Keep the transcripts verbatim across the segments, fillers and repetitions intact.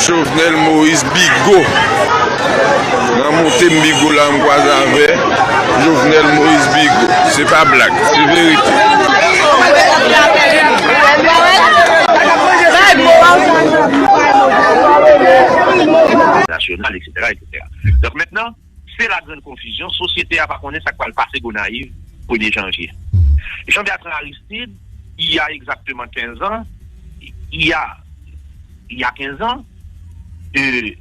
Jovenel Moïse Bigo. Nan monte m Bigo la, m kwaze avè Jovenel Moïse Bigo. Se pa blag, se verite. Nasyonal, et cetera, et cetera. Donk mentnan, se la grande confusion, sosyete a pa konnen sa k pral pase Gonayiv premye janvye. Jean Bertrand Aristide, il y a exactement quinze ans, il y a, il y a quinze ans, euh,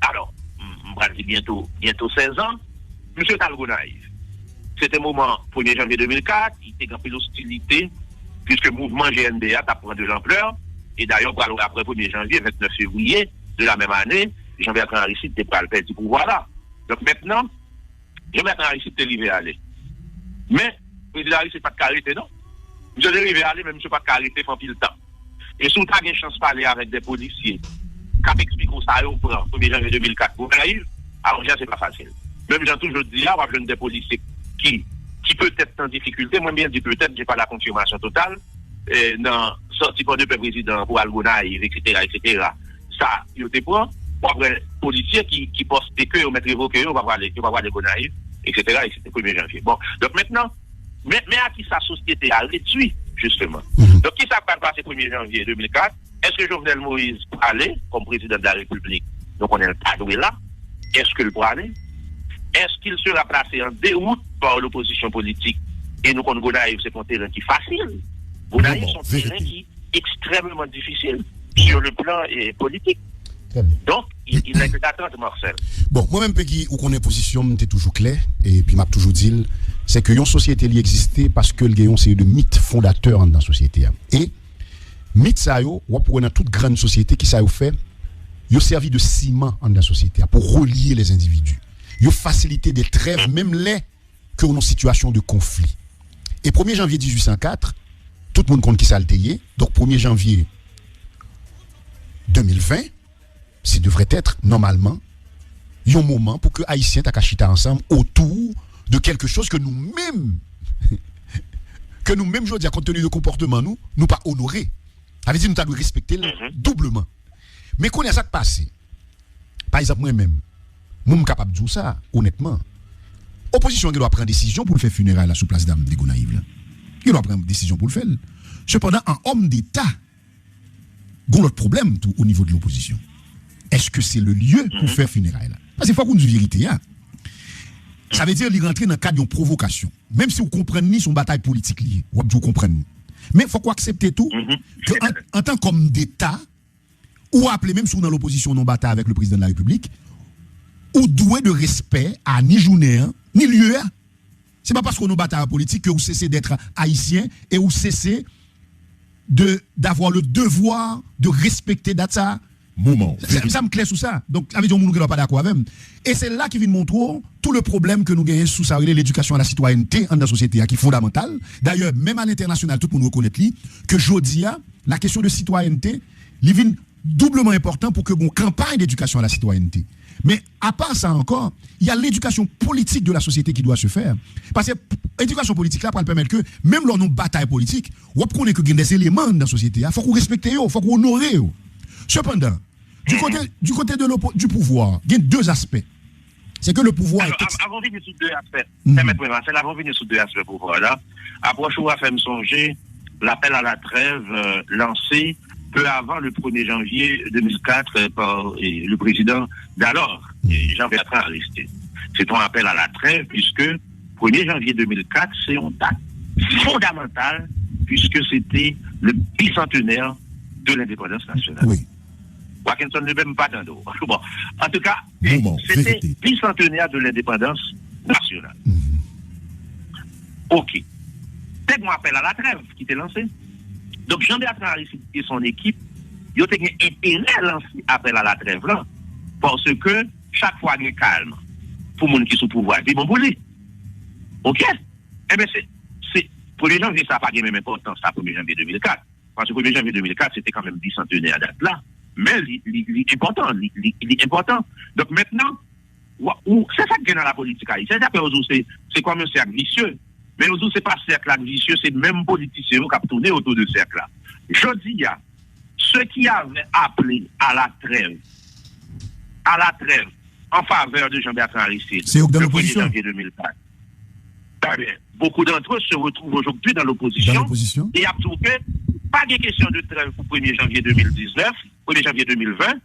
alors, m pral di bientôt, bientôt seize ans, misye t al Gonayiv. Se te moman premye janvye de mil kat, li te gen anpil ostilite, puiske mouvman G N B A t ap pran de lanplè, e dayè, w pral wè apre premye janvye, vennèf fevriye de la menm ane, Jean Bertrand Aristide te pral pèdi pouvwa la. Donk mentnan, Jean Bertrand Aristide te rive ale. Men, prezidan Aristide pa t ka rete non. Misye te rive ale, men misye pa t ka rete fè anpil tan. E si w ta gen chans pale avèk de polisye k ap eksplike w sa yo pran premye janvye de mil kat Gonayiv, a, monchè, se pa fasil. Menm jan tou, jodi a, w ap jwenn de polisye ki, ki petèt an difikilte, mwen byen di petèt, j'ai pas la confirmation totale, eh, nan sòti Pòdepè prezidan an pou al Gonayiv, et cetera, et cetera. Sa yo te pran, w ap wè polisye ki, ki pòste ke yo mèt revoke yo, yo pa prale, yo pa prale Gonayiv, et cetera, et cetera, premye janvye. Bon, donk mentnan, men, men a kisa sosyete a redui, jisteman. Donk, kisa k pral pase premye janvye de mil kat? Èske Jovenel Moïse prale kòm prezidan de la Repiblik? Nou konnen l pa dwe la. Est-ce que l prale? Est-ce qu'il sera placé en déroute par l'opposition politique? E nou konn Gonayiv se pa yon teren ki fasil. Gonayiv se yon teren ki ekstrèmeman difisil sur le plan eh, politique. Donk, il, il n'est que d'attendre, Marcel. Bon, mwen menm, Pegi, ou konnen pozisyon m te toujou klè, epi m ap toujou di l, se ke yon sosyete li egziste paske l gen yon seri de mit fondatè anndan sosyete a. E mit sa yo, w ap wè nan tout grann sosyete, kisa yo fè? Yo sèvi de siman anndan sosyete a pou relye lèzendividi. Yo fasilite de trèv, menm lè ke w nan sitiyasyon de konfli. E premye janvye dizuit san kat, tout moun konn kisa l te ye. Donk, premye janvye de mil ven, se devrait être, nòmalman, yon moman pou ke Ayisyen ta ka chita ansanm otou de quelque chose que nou menm, ke nou menm jodi a, kont teni de konpòtman nou, nou pa onore. Sa vle di nou ta dwe respekte l doubleman. Men kounye a, sa k pase? Pa egzanp, mwen menm, mwen m kapab di w sa, onètman. Opozisyon an gen dwa pran desizyon pou l fè fineray la sou plas dam de Gonayiv la. Gen dwa pran desizyon pou l fè l. Sepandan, an òm deta, gen lòt pwoblèm tou o nivo de lopozisyon. Èske se le lye pou fè fineray la? Paske fòk ou di verite a. Sa vle di li rantre nan kad yon pwovokasyon. Menm si w konprann li se yon batay politik li ye, w ap di w konprann li. Men fòk ou aksepte tou ke an, antan kòm deta, ou aple, menm si w nan lopozisyon, nan batay avèk le prezidan de la repiblik, ou dwe de respè a ni jounen an, ni lye a. Se pa paske w nan batay politik ke ou sese d'être ayisyen e ou sese de, d'avoir le devoir de respekte dat sa. Moman. Sa, sa m klè sou sa. Donk, sa vle di yon moun ou gen dwa pa dakò avè m. E se la ki vin montre w tout le pwoblèm ke nou genyen sou sa rele ledikasyon a la sitwayènte anndan sosyete a, ki fondamantal. Dayè, menm a lentènasyonal, tout moun rekonèt li, ke jodi a, la kesyon de sitwayènte, li vin doubleman enpòtan pou ke gon kanpay d'edikasyon a la sitwayènte. Men, apa sa ankò, y a l'éducation politique de la société qui doit se faire. Paske edikasyon politik la pral pèmèt ke, menm lè w nan batay politik, w ap konnen ke gen de eleman anndan sosyete a, fòk ou respekte yo, fòk ou onore yo. Sepandan, du côté, du côté de l'oppo- du pouvoir, gen de aspè. Se ke le pouvoir est ex- Avan vini sou de aspè, pèmèt mwen, Marcel, avan vini sou de aspè pouvwa la, apwòch ou a fè m sonje lapèl a la trèv lanse peu avant le premye janvye de mil kat pa le prezidan d'alò, Jean Bertrand Aristide. Se te yon apèl a la trèv, puiske premye janvye de mil kat se yon dat fondamantal, puiske se te le bisantenè de lendepandans nasyonal. Wakenson Lebe, m pa tande w. Bon, antouka, se te bisantenè de lendepandans nasyonal. Oke. Te gen yon apèl a la trèv ki te lanse. Donk, Jean Bertrand Aristide e son ekip, yo te gen enterè lanse apèl a la trèv lan, paske chak fwa gen kalm pou moun ki sou pouvwa, pi bon pou li. Oke? Enben, se, se, premye janvye sa pa gen menm enpòtans sa premye janvye de mil kat. Paske premye janvye de mil kat, se te kanmenm bisantenè dat la. Men li, li, li enpòtan, li, li, li enpòtan. Donk mentnan, ou, se sa k gen nan lapolitik ayisyen. Se sa k fè yo di w se, se kòm yon sèk visye. Men yo di w se pa sèk la k visye, se menm politisyen yo k ap tounen otou de sèk la. Jodi a, ceux qui avaient appelé à la trêve, à la trêve en faveur de Jean-Bertrand Aristide le premier janvier deux mille quatre, très bien, beaucoup d'entre eux se retrouvent aujourd'hui dans l'opposition et ap di w ke pa gen kesyon de trêve pour premier janvier deux mille dix-neuf, premier janvier deux mille vingt,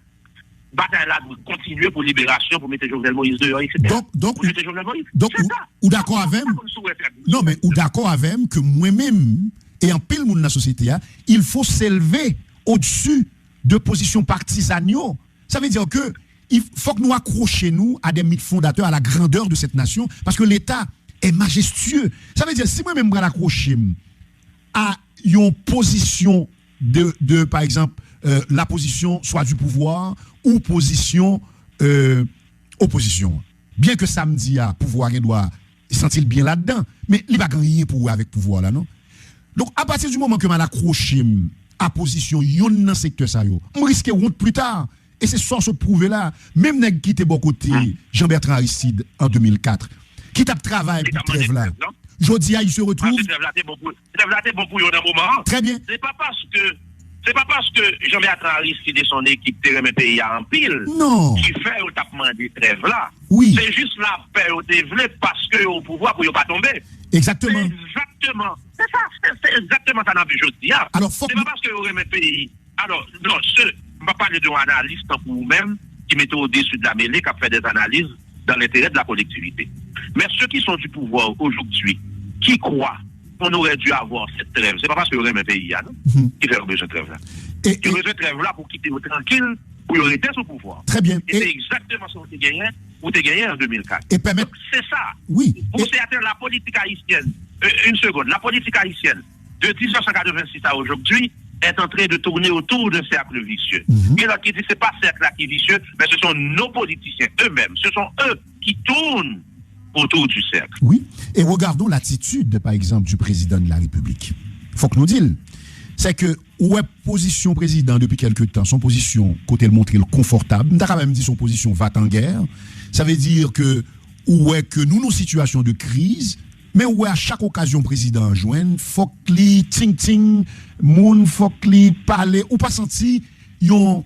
batay la dwe kontinye pou liberasyon, pou mete Jovenel Moïse deyò, et cetera. Donk, donk, Pou jete Jovenel Moïse. Donk, ou, ou dakò avè m? Non, men ou dakò avè m ke mwen menm e anpil moun nan sosyete a, il faut s'élever au-dessus de pozisyon patizàn yo. Sa vle di ke il fok nou akwoche nou a des mythes fondateurs, à la grandeur de cette nation, parce que l'État est majestueux. Sa vle di, si mwen menm m pral akwoche m a yon pozisyon de, de pa egzanp, euh, la pozisyon swa du pouvoir ou pozisyon euh, opozisyon. Byen ke sa m di a, pouvwa gen dwa santi l byen ladan, men li pa gen anyen pou wè avèk pouvwa la, non. Donk, apati di moman ke m al akwoche m a pozisyon yonn nan sektè sa yo, m riske wont pli ta. E se sa w sot pwouve la. Menm nèg ki te bò kote Jean Bertrand Aristide an de mil kat, ki t ap travay pou trèv la, jodi a, il se retrouve. Trèv la te bon pou, trèv la te bon pou yo nan moman an. Très bien. Se pa paske se pa paske Jean Bertrand Aristide et son équipe te renmen peyi a anpil Non. ki fè yo t ap mande trèv la. Wi. Se jis lapè yo te vle paske yo o pouvwa pou yo pa tonbe. Egzakteman. Egzakteman. Se sa, se se egzakteman sa n ap viv jodi a. Alò, fok Se pa paske yo renmen peyi. Alò, non, se, m pa pale de yon analis tankou ou menm ki mete au-dessus de la mêlée, k ap fè des analyses dans l'intérêt de la collectivité. Mais ceux qui sont du pouvoir aujourd'hui, qui croient qu'on aurait dû avoir cette trêve, se pa paske yo renmen peyi a, non, ki fè yo bezwen trèv la. E, Yo e, bezwen trèv la pou kite yo trankil, pou yo rete sou pouvwa. Très bien. E se E, egzakteman sa ou te genyen, ou te genyen an de mil kat. E pèmèt- Donk, se sa. Wi. Pour certains, la politique haïtienne, euh, une seconde, la politique haïtienne de dix-neuf cent quatre-vingt-six à aujourd'hui est en train de tourner autour d'un cercle vicieux. Mhm. Et là, qui dit, c'est pas ce cercle-là qui est vicieux, mais ce sont nos politiciens eux-mêmes. Ce sont eux qui tournent autour du cercle. Oui. Et regardons l'attitude, par exemple, du président de la République. Fok nou di l. Se ke ou wè pozisyon prezidan depi kèlke tan, se yon pozisyon kote l montre l konfòtab. M ta ka menm di se yon pozisyon va-t-en-guerre. Sa vle di ke ou wè ke nou nan sitiyasyon de kriz, men ou wè a chak okazyon prezidan an jwenn, fòk li ting-ting moun, fòk li pale. Ou pa santi yon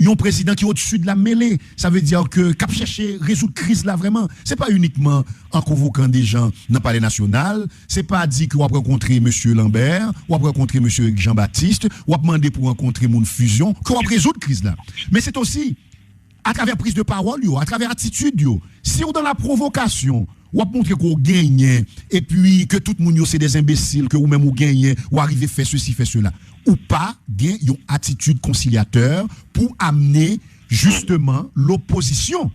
yon prezidan ki odsi de la mêlée. Sa vle di ke k ap chèche rezoud kriz la vrèman. Se pa inikman an konvokan de jan nan Palè Nasyonal, se pa di ke w ap rankontre mesye Lambert, w ap rankontre mesye Jean Baptiste, w ap mande pou rankontre moun Fusion, ke w ap rezoud kriz la. Men se osi atravè priz de pawòl yo, atravè atitid yo. Si w dans la provocation, w ap montre ke w genyen, epi ke tout moun yo se des imbéciles, ke ou menm ou genyen, w a rive fè sesi, fè sela. Ou pa gen yon atitid konsilyatè pou amne jisteman lopozisyon,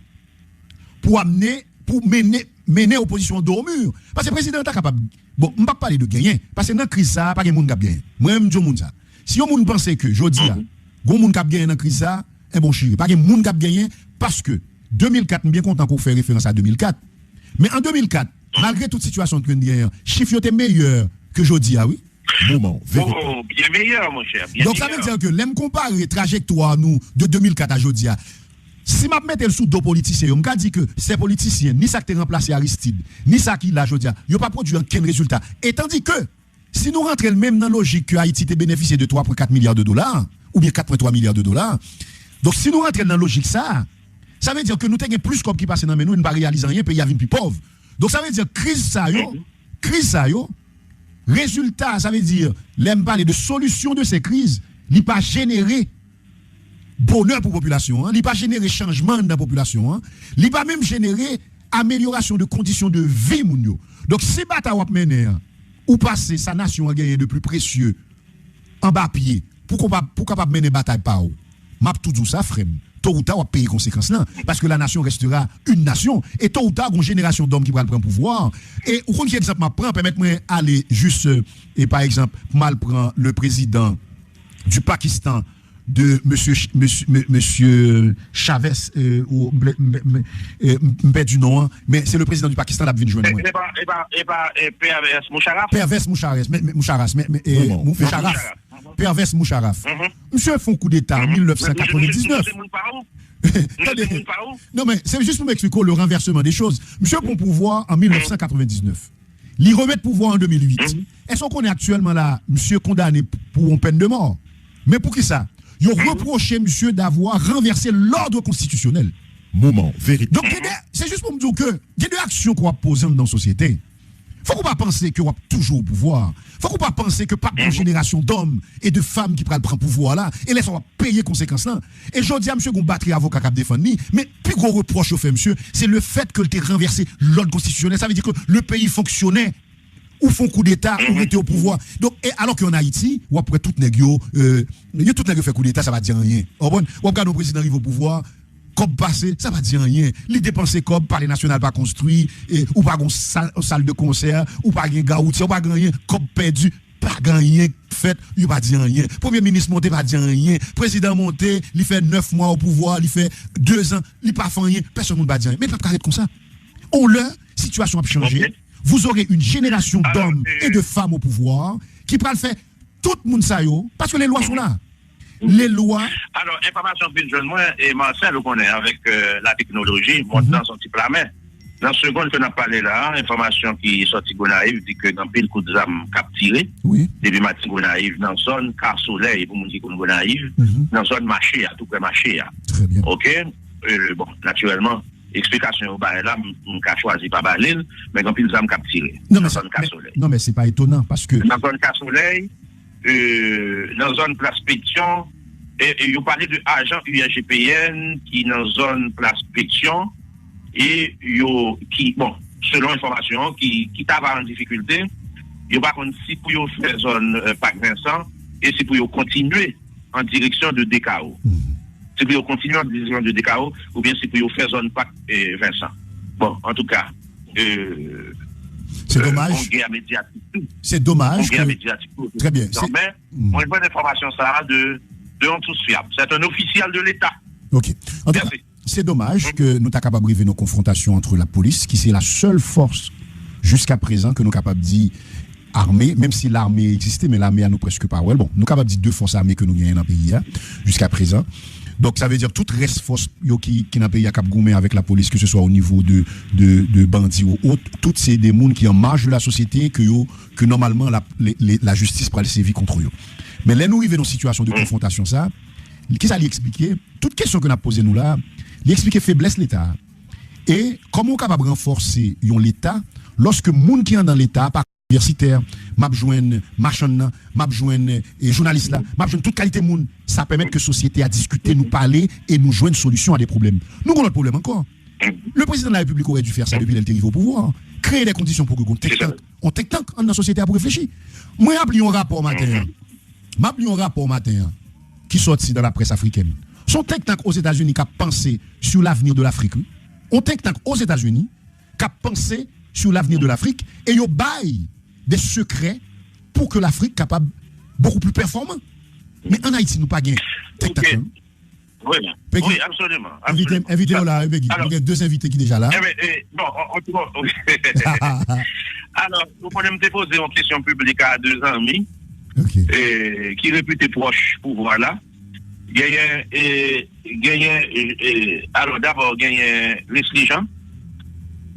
pou amne, pou mennen, mennen opozisyon an do o mi. Paske prezidan an ta kapab, bon, m p ap pale de genyen, paske nan kriz sa a, pa gen moun k ap genyen. Mwen menm, m di yon moun sa. Si yon moun panse ke jodi a, gon moun k ap genyen nan kriz sa a, enben w chire. Pa gen moun k ap genyen, paske de mil kat, m byen kontan ke w fè referans a de mil kat. Men an de mil kat, malgre tout sitiyasyon ke n genyen an, chif yo te meyè ke jodi a, wi. Moman, verite. Oh, bien meilleur, mon cher. Bien Donk, sa vle meilleur. Di ke lè m konpare trajektwa nou de de mil kat a jodi a, si m ap mete l sou do politisyen yo, m ka di ke se politisyen, ni sa k te ranplase Aristide, ni sa ki la jodi a, yo pa pwodui ankenn rezilta. E tandi ke, si nou rantre l menm nan lojik ke Ayiti te benefisye de twa pwen kat milya de dola, oubyen kat pwen twa milya de dola, donk, si nou rantre l nan lojik sa a, sa vle di ke nou te gen plis kòb ki pase nan men nou, e n pa reyalize anyen, peyi a vin pi pòv. Donk, sa vle di kriz sa yo, kriz sa yo, rezilta, sa vle di, lè m pale de solisyon de se kriz, li pa jenere bonè pou popilasyon an, li pa jenere chanjman anndan popilasyon an, li pa menm jenere amelyorasyon de kondisyon de vi moun yo. Donk, si batay w ap mennen an, ou pase sa nasyon an genyen de pli presye anba pye, pou kapab, pou kapab mennen batay pa w, m ap tou di w sa, frè m, tôt ou tard, w ap peye konsekans lan, parce que la nation restera une nation, e tôt ou tard, gon jenerasyon dòm ki pral pran pouvwa, e ou konn ki egzanp m ap pran, pèmèt mwen ale jis, euh, e pa egzanp, pou m al pran le président du Pakistan, de mesye Ch-, mesye, me-, mesye Chavez, euh, ou, m, m, m, euh, m pèdi non an, men se le président du Pakistan l ap vin jwenn mwen. E pa, e pa, e pa, e Pervez Musharraf? Pervez Musharraf, men, men, Musharraf, men, men, euh, Bon, bon. Mou-, Musharraf. Pervez Musharraf. Misye fè yon kou deta an mil nèf san katrevendiznèf. Misye moun pa ou? Misye moun pa ou? Non, men se jis pou m eksplike w le renversement des choses. Misye pran pouvwa an mil nèf san katrevendiznèf. Li remèt pouvwa an de mil uit. Èske w konnen aktyèlman la, misye kondane pou yon pèn de mò? Men poukisa? Yo repwoche misye davwa ranvèse lòd konstitisyonèl. Moman verite. Donk, gen de, se jis pou m di w ke gen de aksyon ke w ap poze anndan sosyete. Fòk ou pa panse ke w ap toujou o pouvwa. Fòk ou pa panse ke p ap gen yon jenerasyon dòm e de fanm ki pral pran pouvwa la. E lè sa w ap peye konsekans lan. E jodi a, misye gen yon batri avoka k ap defann li. Men pi gwo repwòch yo fè misye, se le fèt ke l te ranvèse lòd konstitisyonèl. Sa vle di ke le peyi fonksyone. Ou fè yon koudeta, ou rete o pouvwa. Donk, e alò ke an Ayiti, w ap wè tout nèg yo, euh, yo tout nèg yo fè koudeta, sa pa di anyen. Ou konprann? W ap gade yon prezidan rive o pouvwa, kòb pase, sa pa di anyen. Li depanse kòb, Palè Nasyonal pa konstwi, e, ou pa gen sal, sal de konsè, ou pa gen gawoutye, ou pa gen anyen, kòb pèdi, pa gen anyen fèt, yo pa di anyen. Premye minis monte, pa di anyen. Prezidan monte, li fè nèf mwa o pouvwa, li fè de zan, li pa fè anyen, pèsonn moun pa di anyen. Men l p ap ka ret konsa. On lè, sitiyasyon ap chanje. Vous aurez une génération d'hommes et de femmes au pouvoir ki pral fè tout moun sa yo, paske les lois sont là. Les lois. Alò, enfòmasyon k vin jwenn mwen, e Marcel, ou konnen, avèk, euh, la teknoloji, mond lan se yon ti pla men. Nan segonn ke n ap pale la a, enfòmasyon ki sòti Gonayiv di ke gen anpil kout zam k ap tire depi maten Gonayiv, nan zòn Ka Solèy, pou moun ki konn Gonayiv, nan zòn mache a, tou prè mache a. Oke? Euh, bon, natirèlman, eksplikasyon yo bay la, m, m ka chwazi pa ba li l, men gen anpil zam k ap tire nan zòn Ka Solèy. Non, men se pa etonan, paske nan zòn Ka Solèy, euh, nan zòn Plas Petyon, e, e yo pale de ajan U S G P N ki nan zòn Plas Petyon, e yo, ki, bon, selon enfòmasyon an, ki, ki ta va an difikilte, yo pa konn si pou yo fè zòn, euh, Pak Vensan, e si pou yo kontinye an direksyon de Dekawo. Si pou yo kontinye an direksyon de Dekawo, oubyen si pou yo fè zòn Pak, eh, Vensan. Bon, antouka, euh, se domaj. Yon gè medyatik tou. Se domaj. Yon gè medyatik tou. Trè byen. Men, mwen jwenn enfòmasyon sa a de, de yon sous fyab. C'est un officiel de l'État. Ok. Antouka, se domaj ke nou ta kapab rive nan konfwontasyon ant lapolis, ki se la sèl fòs jiska prezan ke nou kapab di ame, menm si lame egziste, men lame a nou prèske pa wè l. Bon, nou kapab di de fòs ame ke nou genyen nan peyi a, jiska prezan. Donk, sa vle di tout rès fòs yo ki, ki nan peyi a k ap goumen avèk lapolis, ke se swa o nivo de, de, de bandi ou ot, tout se de moun ki an maj de la sosyete, ke yo, ke nòmalman la, le, le, lajistis pral sèvi kont yo. Men lè nou rive nan sitiyasyon de konfwontasyon sa, kisa li eksplike? Tout kesyon ke n ap poze nou la, li eksplike feblès Leta a. E kòman w kapab ranfòse yon Leta lòske moun ki anndan Leta a pa inivèsitè, m ap jwenn machann nan, m ap jwenn, e, jounalis la, m ap jwenn tout kalite moun. Sa pèmèt ke sosyete a diskite, nou pale e nou jwenn solisyon a de pwoblèm. Nou gen lòt pwoblèm ankò. Le président de la République aurait dû faire ça depuis lè l te rive o pouvwa. Kreye de kondisyon pou ke gon think tank, yon think tank anndan sosyete a pou reflechi. Mwen ap li yon rapò maten an. M ap li yon rapò maten an ki sòti dans la presse africaine. Se yon think tank Ozetazini k ap panse sur l'avenir de l'Afrique, wi. Yon think tank Ozetazini k ap panse sur l'avenir de l'Afrique e yo bay de sekrè pou ke Lafrik kapab beaucoup plus performant. Men ann Ayiti, nou pa gen think tank nan. Wi, absoliman. Envite, envite yo la, Peggy. Nou gen de envite ki deja la. Enben, e, bon, on, on, bon, alò, nou konnen m te poze yon kesyon piblik a de zanmi, e, ki repite pwòch pouvwa la. Genyen, e, genyen, e, e, alò, dabò, genyen Leslie Jean.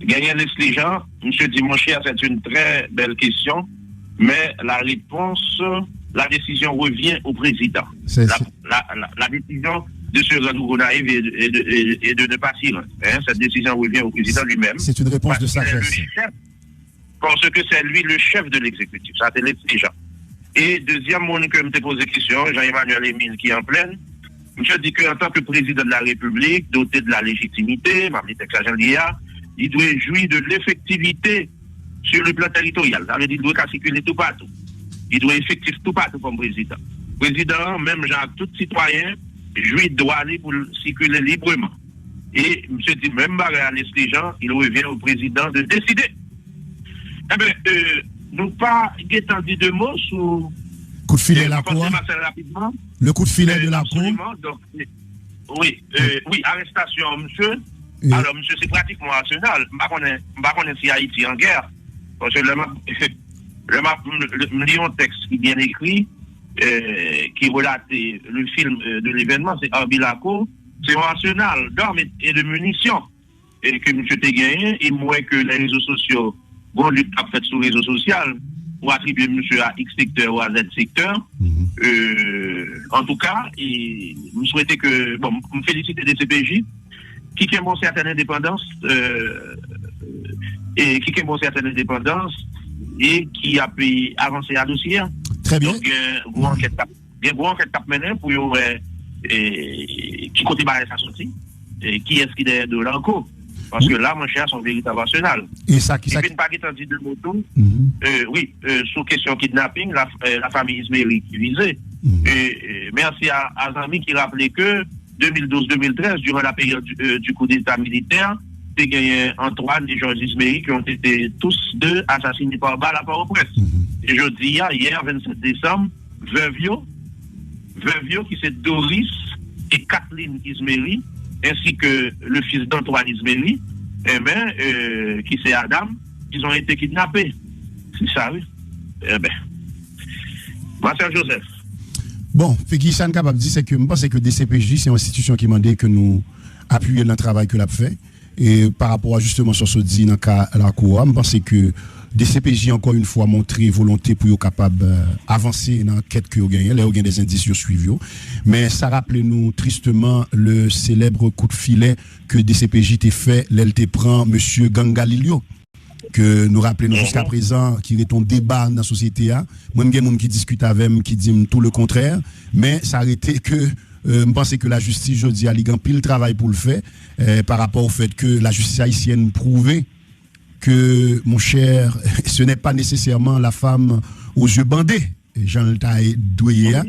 Genyen Leslie Jean, misye di, mon cher, c'est une très belle question, mais la réponse, la décision revient au président. La, la, la, la décision de se rendre au Gonaïves et de, et de, et, et de ne pas s'y rendre. Hein, cette décision revient au président lui-même. C'est une réponse de sagesse. Parce que c'est le chef, parce que c'est lui le chef de l'exécutif. Sa, se Leslie Jean. E dezyèm moun ke m te poze kesyon, Jean Emmanuel Émile ki an plèn, misye di ke antanke prezidan de la Repiblik, doté de la légitimité, m ap li tèks la jan l ye a, li dwe jwi de l'effectivité sur le plan territorial. Sa vle di, li dwe ka sikile toupatou. Li dwe efektif toupatou kòm prezidan. Prezidan an, menm jan ak tout sitwayen, jwi dwa li pou l sikile libreman. E misye di menm bagay a Leslie Jean, il revient au président de décider. Enben, euh, nou pa gentan di de mo sou, kout filè, euh, lakou a. Marcel, rapidman. Le coup de filet de la cour. Absoliman. Donk, wi, euh, wi, arestasyon misye. Alò, misye se pratikman Arsenal. M pa konnen, m pa konnen si Ayiti an gè. Paske lè m ap, lè m ap, m, m li yon tèks ki byen ekri, euh, ki relate le film, euh, de l'événement, se Arby Lacour. Se yon arsenal d'armes et, et de munitions. E ke misye te genyen, e m wè ke lè rezo sosyo, gon lit k ap fèt sou rezo sosyal, ou atribye misye a X sektè ou a Z sektè. Antouka, m swete ke, bon, m felisite D C P J, ki kenbe yon sètèn endepandans, e ki kenbe yon sètèn endepandans, e ki ap avanse a dosye a. Trè byen. Donk, gen gwo ankèt k ap, gen gwo ankèt k ap mennen pou yo wè e, ki kote bagay sa soti, e, kiyès ki dèyè do Larco. Paske la, monchè, se yon veritab asenal. E sa ki, sa ki... Epi n pa gentan di de mo tou. Wi, sou kesyon kidnaping, la, e, la famille Isméry ki vize. E, e, mèsi a, a zanmi ki raple ke de mil douz de mil trèz, durant la période du, e, du coup d'État militaire, te genyen Antoine et Georges Isméry qui ont été tous deux assassinés par balle à Port-au-Prince. E jodi a, yè, vennsèt desanm, vèv yo, vèv yo ki se Doris et Kathleen Isméry, ainsi que le fils d'Antoine Isméry, enben, e, ki se Adam, ils ont été kidnappés. Se sa, wi. Enben, Marcel Joseph. Bon, figi sa n kapab di, se ke m panse ke D C P J se yon enstitisyon ki mande ke nou apiye nan travay ke l ap fè. E pa rapò a jisteman sa w sot di nan ka Larco a, m panse ke D C P J ankò yon fwa montre volonte pou yo kapab, e, avanse nan ankèt ke yo genyen. Lè yo gen de endis, yo swiv yo. Men sa raple nou tristeman le célèbre coup de filet ke D C P J te fè lè l te pran mesye Gang Galil yo. Ke nou raple nou jiska prezan, ki rete yon deba nan sosyete a. Mwen, m gen moun ki diskite avè m, ki di m tou le kontrè. Men sa rete ke, e, m panse ke lajistis jodi a, li gen anpil travay pou l fè, e, pa rapò o fèt ke lajistis ayisyèn pwouve ke, monchè, ce n'est pas nécessairement la femme aux yeux bandés, jan l ta dwe ye a.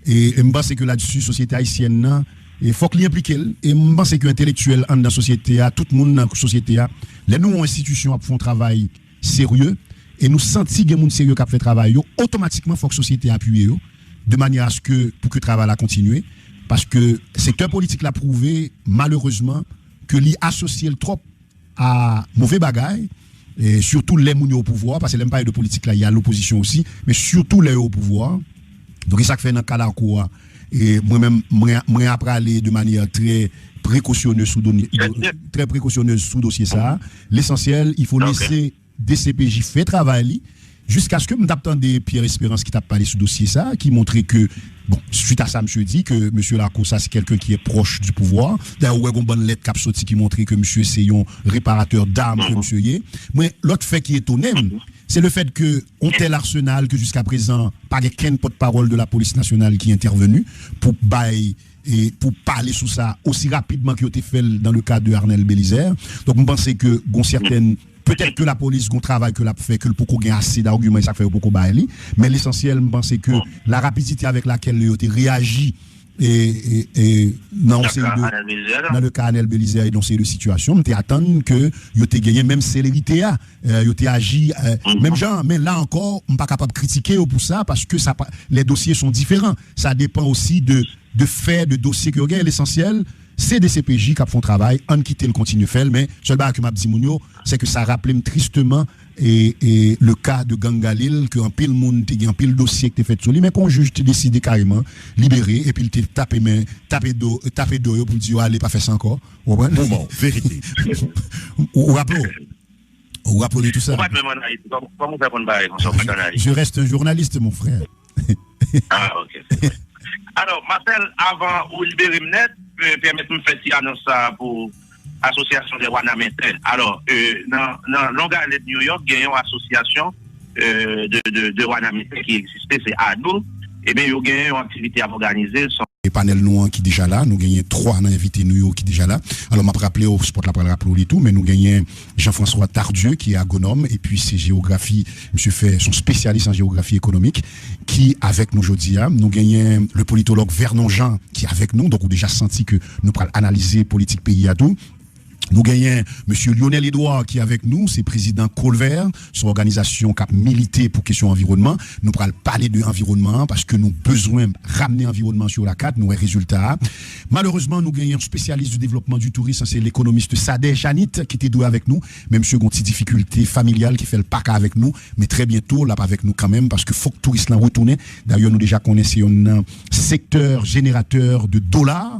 E, e m panse ke ladsi, sosyete ayisyèn nan, e fòk li enplike l. E m panse ke entelektyèl anndan sosyete a, tout moun nan sosyete a, lè nou wè yon enstitisyon ap fè yon travay serye, e nou santi gen moun serye k ap fè travay yo, otomatikman fòk sosyete a apiye yo, de manyè aske, pou ke travay la kontinye, paske sektè politik la pwouve, malerezman, ke li asosye l twòp a move bagay, e sitou lè moun yo o pouvwa, paske lè m pale de politik la, y a lopozisyon osi, men sitou lè yo o pouvwa. Donk, e sa k fè nan ka Larco a, e mwen menm, mwen, mwen ap prale de manyè trè prekosyonnen sou doni-, trè prekosyonnen sou dosye sa a. Lesansyèl, il faut laisser D C P J fè travay li, jiskaske m t ap tande Pierre Espérance ki t ap pale sou dosye sa a, ki montre ke, bon, suite à ça, monsieur dit que monsieur Larco, ça, c'est quelqu'un qui est proche du pouvoir. Dayè, ou wè gon bann lèt k ap soti ki montre ke misye se yon reparatè dam ke misye ye. Mwen, lòt fè ki etone m, se le fèt ke yon tèl arsenal ke jiska prezan pa gen kenn pòtpawòl de la polis nasyonal ki entèveni pou bay e pou pale sou sa osi rapidman ke yo te fè l dans le cas de Arnel Bélizaire. Donk, m panse ke gon sètèn, petèt ke lapolis gon travay ke l ap fè, ke l poko gen ase d'arguman, e sa k fè yo poko bay li. Men lesansyèl, m panse ke la rapidite avec laquelle yo te reyaji e, e, e, nan yon seri de, dans le cas Arnel Bélizaire, dans le cas Arnel Bélizaire e dans yon seri de sitiyasyon, m te atann ke yo te genyen menm selerite a, e, yo te aji, e, menm jan, men la ankò, m pa kapab kritike yo pou sa, paske sa pa, les dossiers sont différents. Ça dépend aussi de de fè, de dosye ke yo genyen. Lesansyèl, se D C P J k ap fè yon travay, ann kite l kontinye fè l, men sèl bagay ke m ap di moun yo, se ke sa raple m tristeman e, e le ka de Gang Galil, ke anpil moun te gen anpil dosye ki te fèt sou li, men ke yon jij te deside kareman libere, epi l te tape men, tape do, tape do yo pou l di yo ale pa fè sa ankò. Ou konprann? Moman, verite. Ou, ou raple w? Ou raple w de tout sa? Ou pa t menm ann Ayiti. Kòman, kòman w fè konn bagay konsa? Ou pa t ann Ayiti? Je reste un journaliste, mon frère. Ah, ok. Alò, Marcel, avan ou libere m nèt, e, pèmèt m fè ti anons sa a pou Asosyasyon dè Wanament. Alò, e, nan, nan Long Island, New York, gen yon asosyasyon, e, de, de, de Wanament ki egziste, se ado. Ebyen, yo gen yon aktivite y ap òganize. E panèl nou an ki deja la, nou genyen twa nan envite nou yo ki deja la. Alò, m ap raple w, Spot la pral raple w li tou, men nou genyen Jean-François Tardieu, ki agwonòm, epi se jewografi, misye fè, se yon espesyalis an jewografi ekonomik, ki avèk nou jodi a. Nou genyen le politològ Vernon Jean, ki avèk nou, donk ou deja santi ke nou pral analize politik peyi a tou. Nou genyen mesye Lionel Edouard ki avèk nou, se prezidan Colvert, se yon òganizasyon k ap milite pou kesyon anviwònman. Nou pral pale de anviwònman an, paske nou bezwen ramne anviwònman an sou lakat, nou wè rezilta a. Malerezman, nou genyen yon spesyalis du développement du tourisme, se lekonomis Sader Janit ki te dwe avèk nou, men misye gen yon ti difikilte familyal ki fè l pa ka avèk nou, men trè byento l ap avèk nou kanmenm, paske fòk touris lan retounen. Dayè, nou deja konnen se yonn nan sektè jeneratè de dola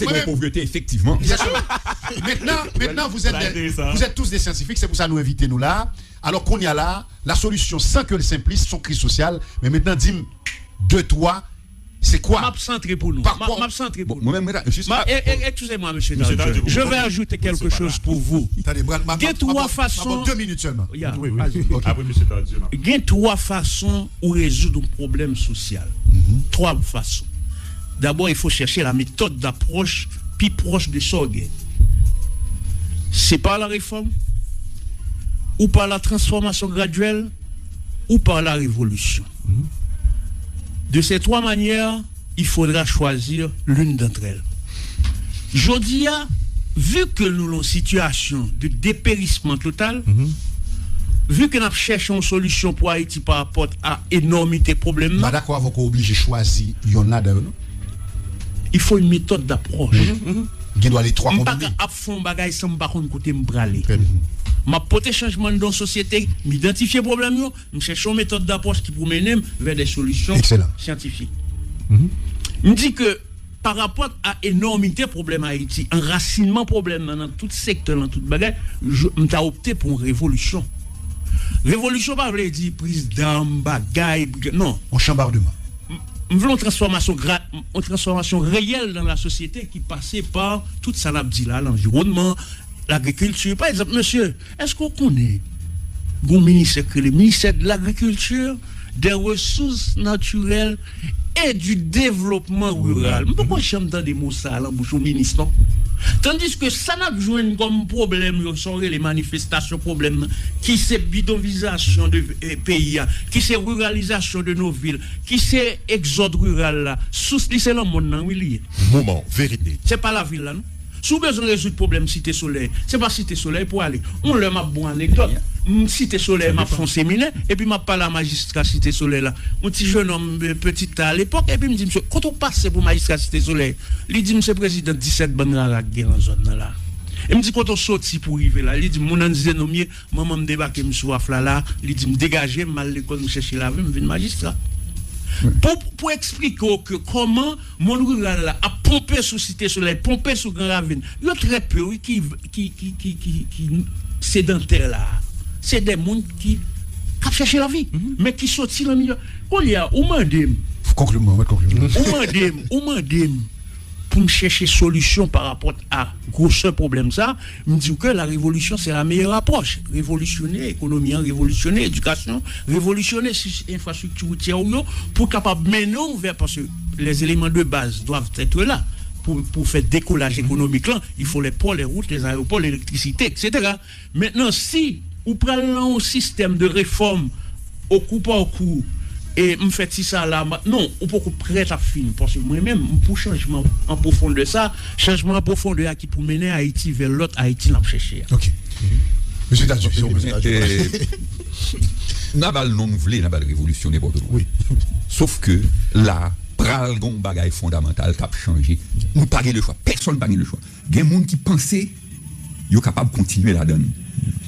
se gen yon povrete, efektivman. Exactement. Maintenant, maintenant, vous êtes des, vous êtes tous des scientifiques, c'est pour ça nous invitons nous là. Alors, kounye a la, la solution, sans que le simplisme, son crise sociale, mais maintenant, dis-moi, de toi, c'est quoi? M ap santre pou nou. M ap santre pou nou. Mwen menm, jis. Excusez-moi, monsieur Tardieu. Je vais ajouter quelque chose pour vous. Gen twa fason. Deux minutes seulement. Gen twa fason ou rezoud yon pwoblèm sosyal. Twa fason. D'abord, il faut chercher la méthode d'approche pi pwòch de sa w gen. C'est par la réforme, ou par la transformation graduelle, ou par la révolution. De ces trois manières, il faudra choisir l'une d'entre elles. Jodi a, vu que nou nan yon sitiyasyon de dépérissement total, vu que n ap chèche yon solisyon pou Ayiti pa rapò a enòmite pwoblèm nan, m pa dakò avè w ke w oblije chwazi yonn ladan yo, non. Il faut une méthode d'approche. Gen dwa le twa konbine. M pa ka ap fè yon bagay san m pa konn kote m prale. M ap pote chanjman anndan yon sosyete, m idantifye pwoblèm yo, m chèche yon méthode d'approche ki pou mennen m vers des solutions scientifiques. M di ke pa rapò a enòmite pwoblèm Ayiti, anrasinman pwoblèm nan nan tout sektè, nan tout bagay, m ta opte pou yon revolisyon. Revolisyon pa vle di priz dam, bagay, non. Yon chanbadman. M vle yon transfòmasyon, yon transfòmasyon reyèl nan lasosyete ki pase pa tout sa n ap di la, lanviwònman, lagrikilti. Pa egzanp, mesye, èske w konnen gen yon ministè ki rele Ministère de l'Agriculture, des Ressources Naturelles et du Développement Rural? M poko janm tande mo sa a nan bouch yon minis, non. Tandiske sa n ap jwenn kòm pwoblèm yo, sa w rele manifestasyon pwoblèm nan, ki se bidonvizasyon de peyi a, ki se ruralisation de nos villes, ki se egzòd riral la, sous li se nan mòn nan, wi, li ye. Moman verite. Se pa lavil la, non. Si w bezwen rezoud pwoblèm Site Solèy, se pa Site Solèy pou w ale. Yon lè m ap bon anekdòt. M Site Solèy, m ap fè yon seminè, epi m ap pale a majistra Site Solèy la. Yon ti jenòm, peti a lepòk, epi m di misye, "Kote w pase pou majistra Site Solèy?" Li di m se prezidan disèt bann rara k gen nan zòn nan la. E m di, "Kote w soti pou w rive la?" Li di m, "Moun Ann Zenon m ye, manman m debake m sou Aflala." Li di m, "Degaje m, m al lekòl, m chèche lavi, m vin majistra." Pou, pou eksplike w ke kòman mond riral la ap ponpe sou Site Solèy, ponpe sou Gran Ravin. Yo trè pe, wi, ki, ki, ki, ki, ki, ki sedantè la. Se de moun ki, k ap chèche lavi, men ki soti nan milye. Kounye a, ou mande m. Konkli, mwen, mwen, konkli. Ou mande m, ou mande m pou m chèche solisyon pa rapò a gwosè pwoblèm sa, m di w ke la révolution, c'est la meilleure approche. Revolisyone ekonomi an, revolisyone edikasyon, revolisyone sis-, enfrastrikti woutyè w yo pou kapab mennen w vè, paske les éléments de base doivent être là pour, pour faire décollage économique là, il faut les ports, les routes, les aéroports, l'électricité, et cetera. Maintenant, si ou pral nan yon sistèm de réforme au coup par coup, e m fè ti sa la, m, non, ou poko prèt ap fini. Paske mwen menm, m pou chanjman an pwofondè sa, chanjman an pwofondè a ki pou mennen Ayiti vè lòt Ayiti n ap chèche a. Ok. Mesye Tadjou, se ou, mesye Tadjou. N a ba l non nou vle, n a ba l revolisyon nenpòt kou. Wi. Sof ke la, pral gen yon bagay fondamantal k ap chanje. Nou pa gen lechwa. Pèsonn pa gen lechwa. Gen moun ki panse yo kapab kontinye ladan l,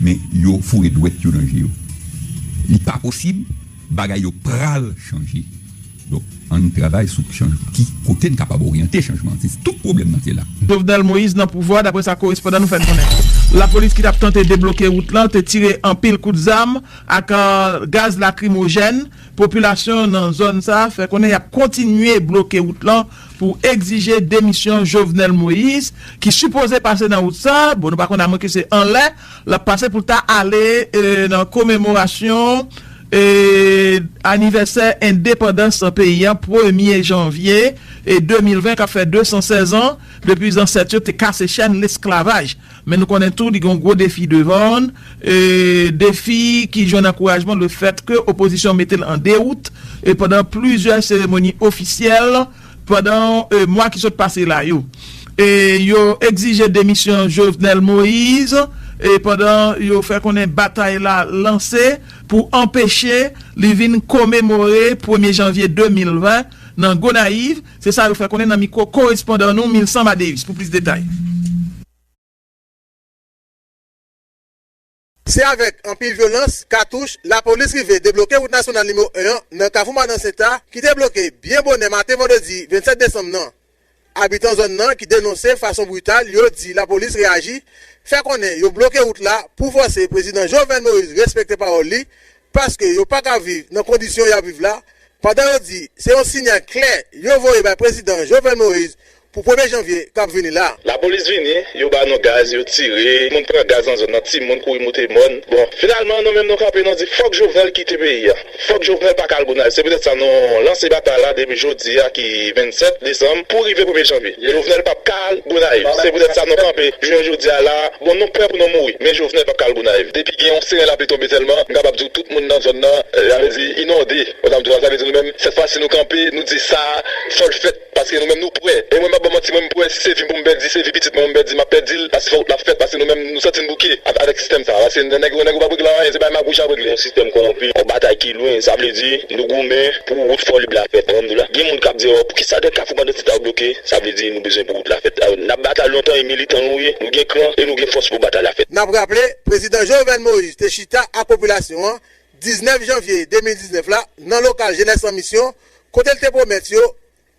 men yo foure dwèt yo nan je yo. Li pa posib, bagay yo pral chanje. Donk, ann travay sou chanj-, ki kote n kapab oryante chanjman an. Se tout pwoblèm nan se la. Jovenel Moïse nan pouvwa, daprè sa korespondan nou fè n konnen. Lapolis ki t ap tante debloke wout lan te tire anpil kout zam ak, euh, gaz lakrimojèn. Popilasyon nan zòn sa a fè konnen y ap kontinye bloke wout lan pou egzije demisyon Jovenel Moïse, ki sipoze pase nan wout sa a. Bon, nou pa konn, amwenke se anlè l ap pase pou l ta ale, e, nan komemorasyon, e, anivèsè endepandans peyi a, premye janvye, e, de mil ven, k ap fè de san sèz an depi zansèt yo te kase chèn lesklavaj. Men nou konnen tou, li gen yon gwo defi devan l, e, defi ki jwenn ankourajman le fèt ke opozisyon mete l an dewout, e, pandan plizyè seremoni ofisyèl pandan, e, mwa ki sot pase la yo. E yo egzije demisyon Jovenel Moïse, e pandan yo fè konnen batay la lanse pou anpeche li vin komemore premye janvye de mil ven nan Gonayiv. Se sa yo fè konnen nan mikwo korespondan nou Milsan Madeus pou plis detay. Se avèk anpil vyolans, katouch, lapolis rive debloke wout nasyonal nimewo en an nan Kafou Madan Senta ki te bloke byen bonè maten vandredi vennsèt desanm nan. Abitan zòn nan ki denonse fason brital yo di lapolis reyaji fè konnen yo bloke wout la pou fòse prezidan Jovenel Moïse respekte pawòl li, paske yo pa ka viv nan kondisyon y ap viv la, pandan yo di se yon sinyal klè yo voye bay prezidan Jovenel Moïse pou premye janvye k ap vini la. Lapolis vini, yo ba nou gaz, yo tire, moun pran gaz nan zòn nan, timoun kouri moute mòn. Bon, finalman, nou menm nou kanpe, nou di fòk Jovenel kite peyi a. Fòk Jovenel pa ka al Gonayiv. Se poutèt sa nou lanse batay la depi jodi a ki vennsèt desanm pou rive premye janvye. Jovenel p ap ka al Gonayiv. Se poutèt sa nou kanpe jounen jodi a la. Bon, nou prè pou nou mouri, men Jovenel p ap ka al Gonayiv. Depi gen yon seren lapli tonbe sèlman, m kapab di w tout moun nan zòn nan, sa vle di inonde. Sa m di w a, sa vle di nou menm, sèt fwa si nou kanpe, nou di sa, fò l fèt, paske nou menm nou prè. E mwen, m ap ba w manti, mwen, m prè, si se vi m pou m pèdi, se vi pitit mwen pou m pèdi, m ap pèdi l, paske fòk l ap fèt, paske nou menm, nou santi n bouke avèk sistèm sa, paske nèg yo, nèg yo p ap regle anyen, se bay magouj y ap regle. Yon sistèm kòwonpi, yon batay ki lwen, sa vle di, nou goumen pou wout Fòlib la fèt. Alhamdoulilah. Gen moun k ap di, o, poukisa de Kafou Madan Senta yo bloke? Sa vle di, nou bezwen pou wout la fèt. N ap batay lontan, e militan nou ye, nou gen kran, e nou gen fòs pou batay la fèt. N ap raple, prezidan Jovenel Moïse te chita ak popilasyon an diznèf janvye de mil diznèf la, nan lokal Jenès an Misyon, kote l te pwomèt yo,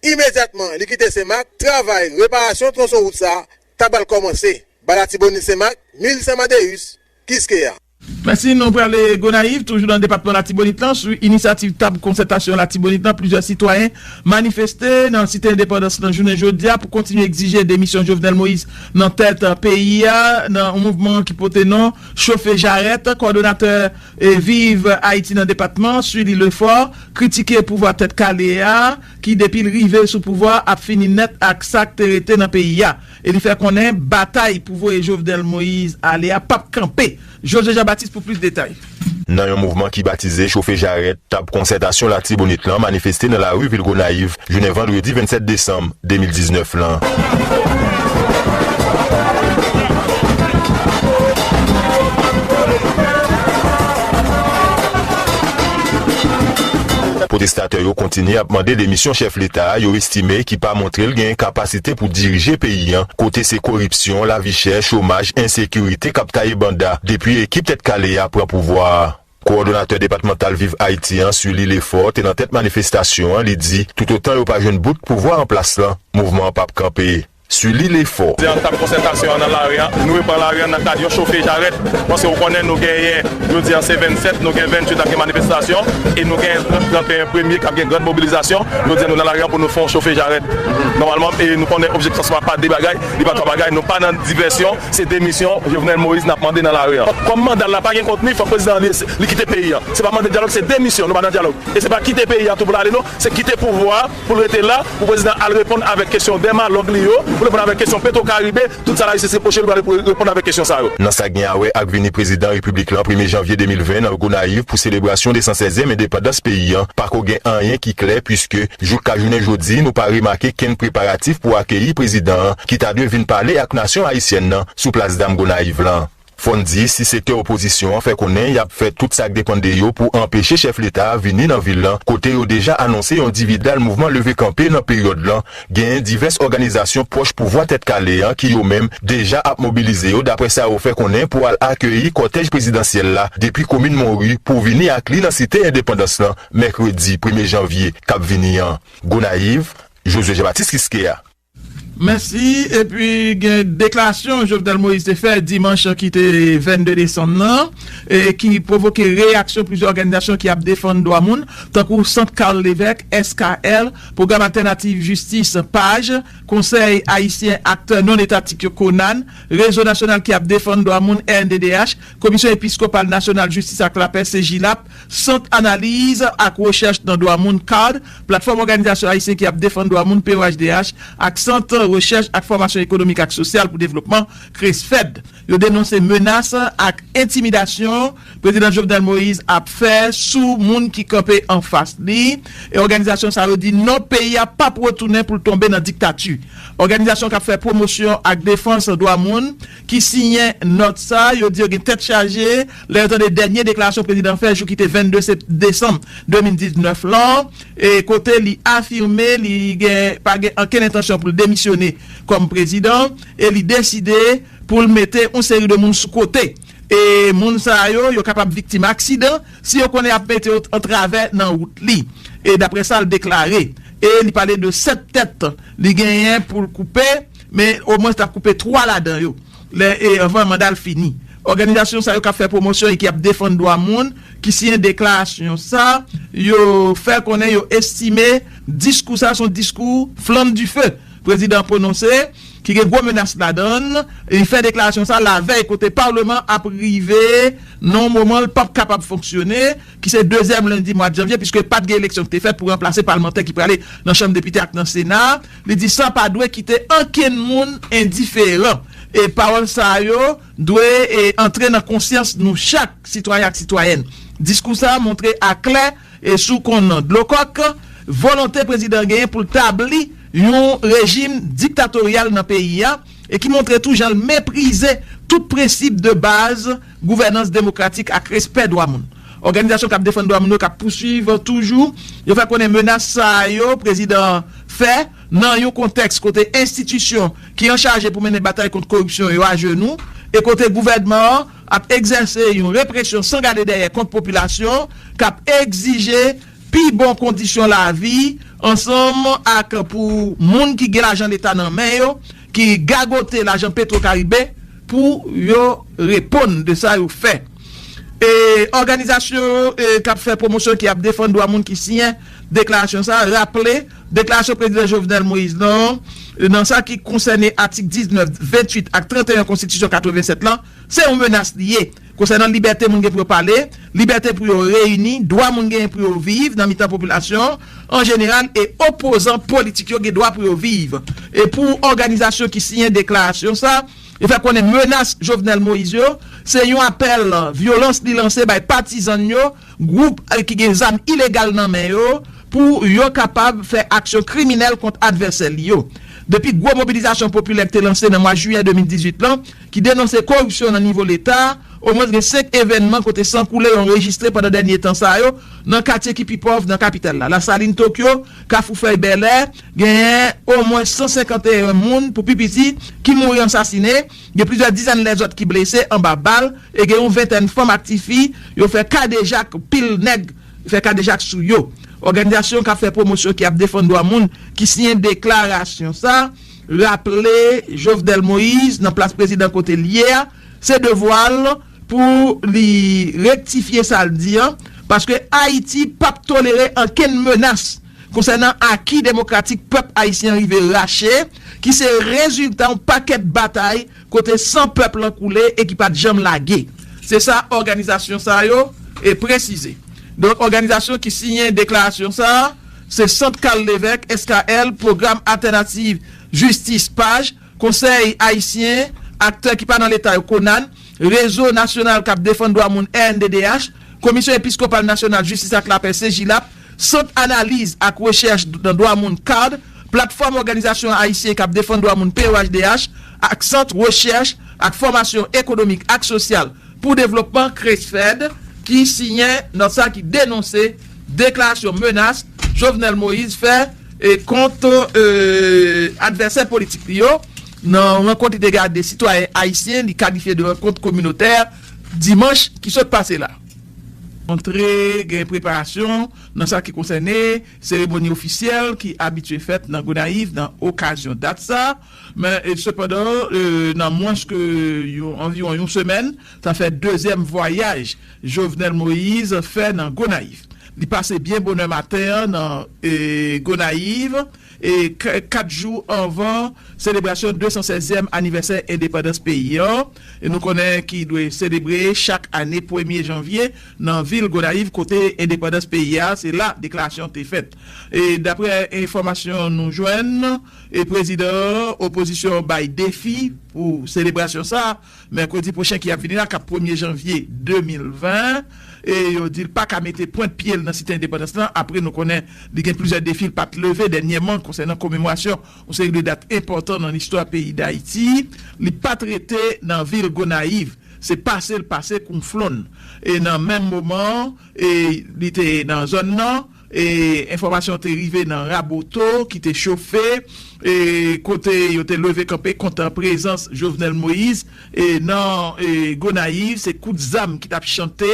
imedyatman li kite Senmak, travay reparasyon twonson wout sa a ta pral kòmanse. Ba Latibonit Senmak, Milsan Madeus, Kiskeya. Mèsi, nou prale Gonayiv, toujou nan depatman Latibonit lan, sou inisyativ Tab Konsètasyon Latibonit lan, plizyè sitwayen manifeste nan Site Endepandans lan jounen jodi a pou kontinye egzije demisyon Jovenel Moïse nan tèt peyi a, nan yon mouvman ki pote non Chofe Jarèt. Kowòdonatè e Viv Ayiti nan depatman, Sully Lefort, kritike pouvwa Tèt Kale a, ki depi l rive sou pouvwa ap fini nèt ak sa k te rete nan peyi a. E li fè konnen batay pou voye Jovenel Moïse ale a p ap kanpe. José Jean Baptiste pou plis detay. Nan yon mouvman ki batize Chofe Jarèt, Tab Konsètasyon Latibonit lan manifeste nan lari vil Gonayiv, jounen vandredi vennsèt desanm de mil diznèf lan. Pwotestatè yo kontinye ap mande demisyon chèf Leta a yo estime ki pa montre l genyen kapasite pou dirije peyi an, kote se koripsyon, lavi chè, chomaj, ensekirite k ap taye banda depi ekip Tèt Kale a pran pouvwa a. Kowòdonatè depatmantal Viv Ayiti an, Sully Lefort, te nan tèt manifestasyon an, li di, toutotan yo pa jwenn bout pouvwa an plas lan, mouvman an p ap kanpe. Sully Lefort. Jodi a, nou t ap konsètasyon an nan lari a. Nou repran lari a nan kad yon chofe jarèt. Paske ou konnen nou genyen, jodi a se vennsèt, nou gen vennuit ap gen manifestasyon, e nou gen trant, trannteyen premye k ap gen gran mobilizasyon. Jodi a, nou nan lari a pou nou fè yon chofe jarèt. Nòmalman, e nou konnen objektif lan pa de bagay, li pa twa bagay, nou pa nan divèsyon, se demisyon Jovenel Moïse n ap mande nan lari a. Kòm manda l la pa gen kontni, fòk prezidan an li, li kite peyi a. Se pa mande dyalòg, se demisyon, nou pa nan dyalòg. E se pa kite peyi a tou pou l ale non, se kite pouvwa a pou l rete la, pou prezidan al reponn avèk kesyon dèmalòg li yo, pou l reponn avèk kesyon Petro Caribe, tout sa Larisi reproche l, pou l al reponn avèk kesyon sa yo. Nan sa k gen a wè ak vini prezidan repiblik lan premye janvye de mil ven nan Gonayiv pou selebrasyon de san sèzyèm endepandans peyi an, pako gen anyen ki klè, piske jouk ka jounen jodi, nou pa remake kenn preparatif pou akeyi prezidan an, ki ta dwe vin pale ak nasyon ayisyèn nan sou plas dam Gonayiv lan. Fò n di, si sektè opozisyon an fè konnen y ap fè tout sa k depann de yo pou anpeche chèf Leta a vini nan vil lan, kote yo deja anonse yon dividal mouvman leve kanpe nan peryòd lan, genyen divès òganizasyon pwòch pouvwa Tèt Kale an ki yo menm deja ap mobilize yo, daprè sa yo fè konnen, pou al akeyi kòtèj prezidansyèl la depi komin Monri pou vini ak li nan Site Endepandans lan, mèkredi premye janvye k ap vini an. Gonayiv, Josué Jean Baptiste Kiskeya. Mèsi. Epi gen deklarasyon Jovenel Moïse te fè dimanch ki te vennde desanm nan, e ki pwovoke reyaksyon plizyè òganizasyon ki ap defann dwa moun, tankou Sant Karl Levèk, S K L, Pwogram Altènativ Jistis, paj, Konsèy Ayisyen Aktè Non Etatik yo, konan, Rezo Nasyonal ki ap Defann Dwa Moun, R N D D H, Komisyon Episkopal Nasyonal Jistis ak Lapè, CEJILAP, Sant Analiz ak Rechèch nan Dwa Moun, CARD, Platfòm Òganizasyon Ayisyen ki ap Defann Dwa Moun, P O H D H, ak Sant Rechèch ak Fòmasyon Ekonomik ak Sosyal pou Devlopman, CRESFED. Yo denonse menas ak entimidasyon Prezidan Jovenel Moïse ap fè sou moun ki kanpe anfas li. E òganizasyon sa yo di non, peyi a p ap retounen pou l tonbe nan diktati. Òganizasyon k ap fè pwomosyon ak defans dwa moun ki siyen nòt sa, yo di yo gen tèt chaje lè yo tande dènye deklarasyon prezidan fè jou ki te vennde sep-, desanm de mil diznèf lan, e kote li afime li gen, pa gen ankenn entansyon pou l demisyone kòm prezidan, e li deside pou l mete yon seri de moun sou kote. E moun sa yo, yo kapab viktim aksidan si yo konnen y ap mete yo antravè nan wout li. E daprè sa l deklare, e li pale de sèt tèt li genyen pou l koupe, men omwen l t ap koupe twa ladan yo lè, e anvan manda l fini. Òganizasyon sa yo k ap fè pwomosyon e ki ap defann dwa moun ki siyen deklarasyon sa, yo fè konnen yo estime diskou sa se yon diskou flanm dife prezidan pwononse, ki gen gwo menas ladan l. Li fè deklarasyon sa lavèy kote palman ap rive nan yon moman l p ap kapab fonksyone, ki se dezyèm lendi mwa janvye, piske pa t gen eleksyon ki te fèt pou ranplase palmantè ki prale nan Chanm Depite ak nan Sena. Li di sa pa dwe kite ankenn moun endiferan. E pawòl sa yo dwe, e, antre nan konsyans nou chak, sitwayen ak sitwayèn. Diskou sa a montre aklè, e sou konn dlo kòk, volonte prezidan genyen pou l tabli yon rejim diktatoryal nan peyi a, e ki montre tou jan l meprize tout prensip de baz gouvènans demokratik ak respè dwa moun. Òganizasyon k ap defann dwa moun yo k ap pouswiv toujou, yo fè konnen menas sa yo prezidan fè nan yon kontèks kote enstitisyon ki anchaje pou mennen batay kont koripsyon yo ajenou, e kote gouvènman an ap egzèse yon represyon san gade dèyè kont popilasyon k ap egzije pi bon kondisyon lavi, ansanm ak pou moun ki gen lajan leta nan men yo, ki gagote lajan Petro Caribe pou yo reponn de sa yo fè. E òganizasyon, e, k ap fè pwomosyon, ki ap defann dwa moun ki siyen deklarasyon sa a, raple deklarasyon prezidan Jovenel Moïse lan, nan sa ki konsène atik diznèf, venntuit ak trannteyen konstitisyon katrevennsèt lan, se yon menas li ye konsènan libète moun gen pou yo pale, libète pou yo reyini, dwa moun genyen pou yo viv nan mitan popilasyon an jeneral, e opozan politik yo gen dwa pou yo viv. E pou òganizasyon ki siyen deklarasyon sa, yo fè konnen menas Jovenel Moïse yo se yon apèl vyolans li lanse bay patizan yo, gwoup, eh, ki gen zam ilegal nan men yo, pou yo kapab fè aksyon kriminèl kont advèsè li yo. Depi gwo mobilizasyon popilè ki te lanse nan mwa jiyè de mil dizuit lan, ki denonse koripsyon nan nivo leta, omwen gen senk evènman kote san koule yo anrejistre pandan dènye tan sa yo nan katye ki pi pòv nan kapital la. Lasalin, Tokyo, Kafou Fèy, Bèlè, genyen omwen san senkanteyen moun pou pi piti ki mouri ansasinen, gen plizyè dizèn lèzòt ki blese anba bal, e gen yon ventèn fanm ak tifi yo fè kadejak, pil nèg fè kadejak sou yo. Òganizasyon k ap fè pwomosyon, ki ap defann dwa moun, ki siyen deklarasyon sa, raple Jovenel Moïse nan plas prezidan kote l ye a, se devwa l pou li rektifye sa l di an, paske Ayiti p ap tolere ankenn menas konsènan aki demokratik pèp ayisyen an rive rache, ki se rezilta yon pakèt batay kote san pèp lan koule e ki pa t janm lage. Se sa òganizasyon sa yo e presize. Donk, òganizasyon ki siyen deklarasyon sa a, se Sant Carl Lévesque, S K L, Pwogram Altènativ Jistis, paj, Konsèy Ayisyen, aktè ki pa nan leta yo, Konan, Rezo Nasyonal k ap Defann Dwa Moun, R N D D H, Komisyon Episkopal Nasyonal Jistis ak Lapè, C J L A P, Sant Analiz ak Rechèch nan Dwa Moun, card, Platfòm Òganizasyon Ayisyen k ap Defann Dwa Moun, P O H D H, ak Sant Rechèch ak Fòmasyon Ekonomik ak Sosyal pou Devlopman, CRESFED, ki siyen nòt sa ki denonse deklarasyon menas Jovenel Moïse fè, e, kont, e, advèsè politik li yo nan rankont li te gen ak de sitwayen ayisyen li kalifye de rankont kominotè dimanch ki sot pase la. Montre gen preparasyon nan sa ki konsène seremoni ofisyèl ki abitye fèt nan Gonayiv nan okazyon dat sa. Men, e, sepandan, e, nan mwens ke yon, anviwon yon semèn, sa fè dezyèm vwayaj Jovenel Moïse fè nan Gonayiv. Li pase byen bonè maten an nan e, Gonayiv, e, k- kat jou anvan selebrasyon de san sèzyèm anivèsè endepandans peyi an. E nou konnen ki dwe selebre chak ane premye janvye nan vil Gonayiv kote endepandans peyi a, se la deklarasyon te fèt. E daprè enfòmasyon nou jwenn, e prezidan opozisyon bay defi pou selebrasyon sa a, mèkredi pwochen ki ap vini la, k ap premye janvye de mil ven, e yo di l pa ka mete pwent pye l nan Site Endepandans lan, apre nou konnen li gen plizyè defi l pa t leve dènyèman konsènan komemorasyon yon seri de dat enpòtan nan listwa peyi Dayiti, li pa t rete nan vil Gonayiv, se pase l pase kounflonn. E nan menm moman, e li te nan zòn nan, e enfòmasyon te rive nan Raboto ki te chofe, e kote yo te leve kanpe kont prezans Jovenel Moïse e nan e, Gonayiv, se kout zam ki t ap chante,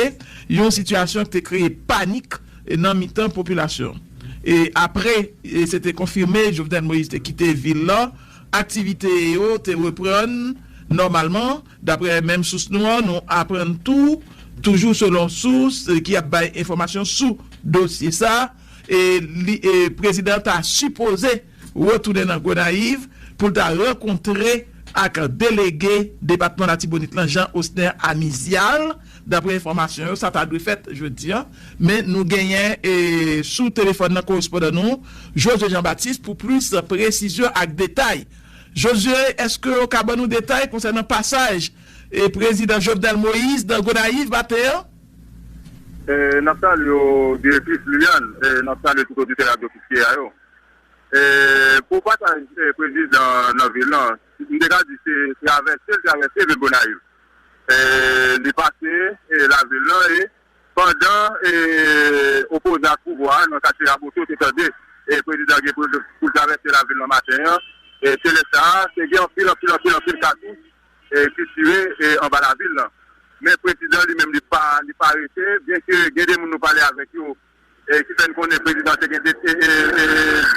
yon sitiyasyon ki te kreye panik e, nan mitan popilasyon. E apre, e se te konfime, Jovenel Moïse te kite vil lan, aktivite yo te reprann nòmalman, daprè menm sous nou an, nou aprann tou, toujou selon sous e, ki ap bay enfòmasyon sou dosye sa, e, li, e prezidan ta sipoze retounen nan Gonayiv pou l ta rankontre ak delege depatman Latibonit lan, Jean Osner Amizial. Daprè enfòmasyon yo, sa ta dwe fèt jodi a, men nou genyen e, sou telefòn nan korespondan nou, Josue Jean Baptiste, pou plis presizyon ak detay. Josue, èske w ka ban nou detay konsènan pasaj e, prezidan Jovenel Moïse nan Gonayiv maten an? E, n ap salye w, direktris Liliane, e, n ap salye tout oditè Radyo Fiske a yo. E, pou pasaj e, prezidan nan vil lan, m te ka di se travèse l travèse vil Gonayiv. E, li pase e, lavil lan e pandan e, opozan ak pouvwa a nan katye Raboto te tande e, prezidan gen pou, pou l travèse lavil lan maten an, e, se lè sa a, te gen anpil, anpil, anpil, anpil katouch e, ki tire e, anba lavil lan. Men prezidan li menm li pa, li pa rete, byenke gen de moun nou pale avèk yo e, ki fè n konnen prezidan te gen de, e, e, e,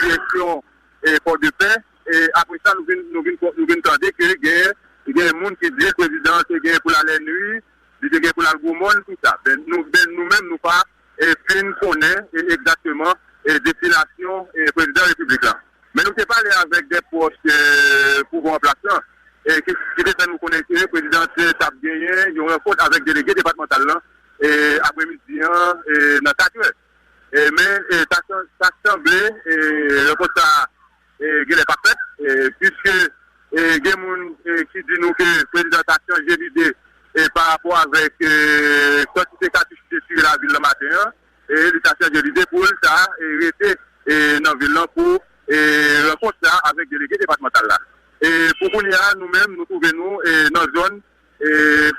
direksyon e, Pòdepè. E apre sa, nou vin, nou vin, nou vin tande ke gen, gen moun ki di prezidan te gen pou l al Lènwi, li te gen pou l al Gwomòn, tout sa. Ben, nou, ben, nou menm, nou pa e, fin konnen e, egzakteman e, destinasyon e, prezidan repiblik la. Men nou te pale avèk de pwòch e, pouvwa an plas lan, e, ki, ki te fè nou konnen ke prezidan te t ap genyen yon rankont avèk delege depatmantal lan e, apremidi an e, nan kat è. E, men e, sa, sa sanble e, rankont sa e, genlè p ap fèt, e, piske e, gen moun e, ki di nou ke prezidan ta chanje lide e, pa rapò avèk e, kantite katouch ki te tire lavil lan maten an, e, li ta chanje lide pou l ta e, rete e, nan vil lan pou e, rankont sa avèk delege depatmantal la. E, pou kounye a, nou menm, nou twouve nou e, nan zòn e,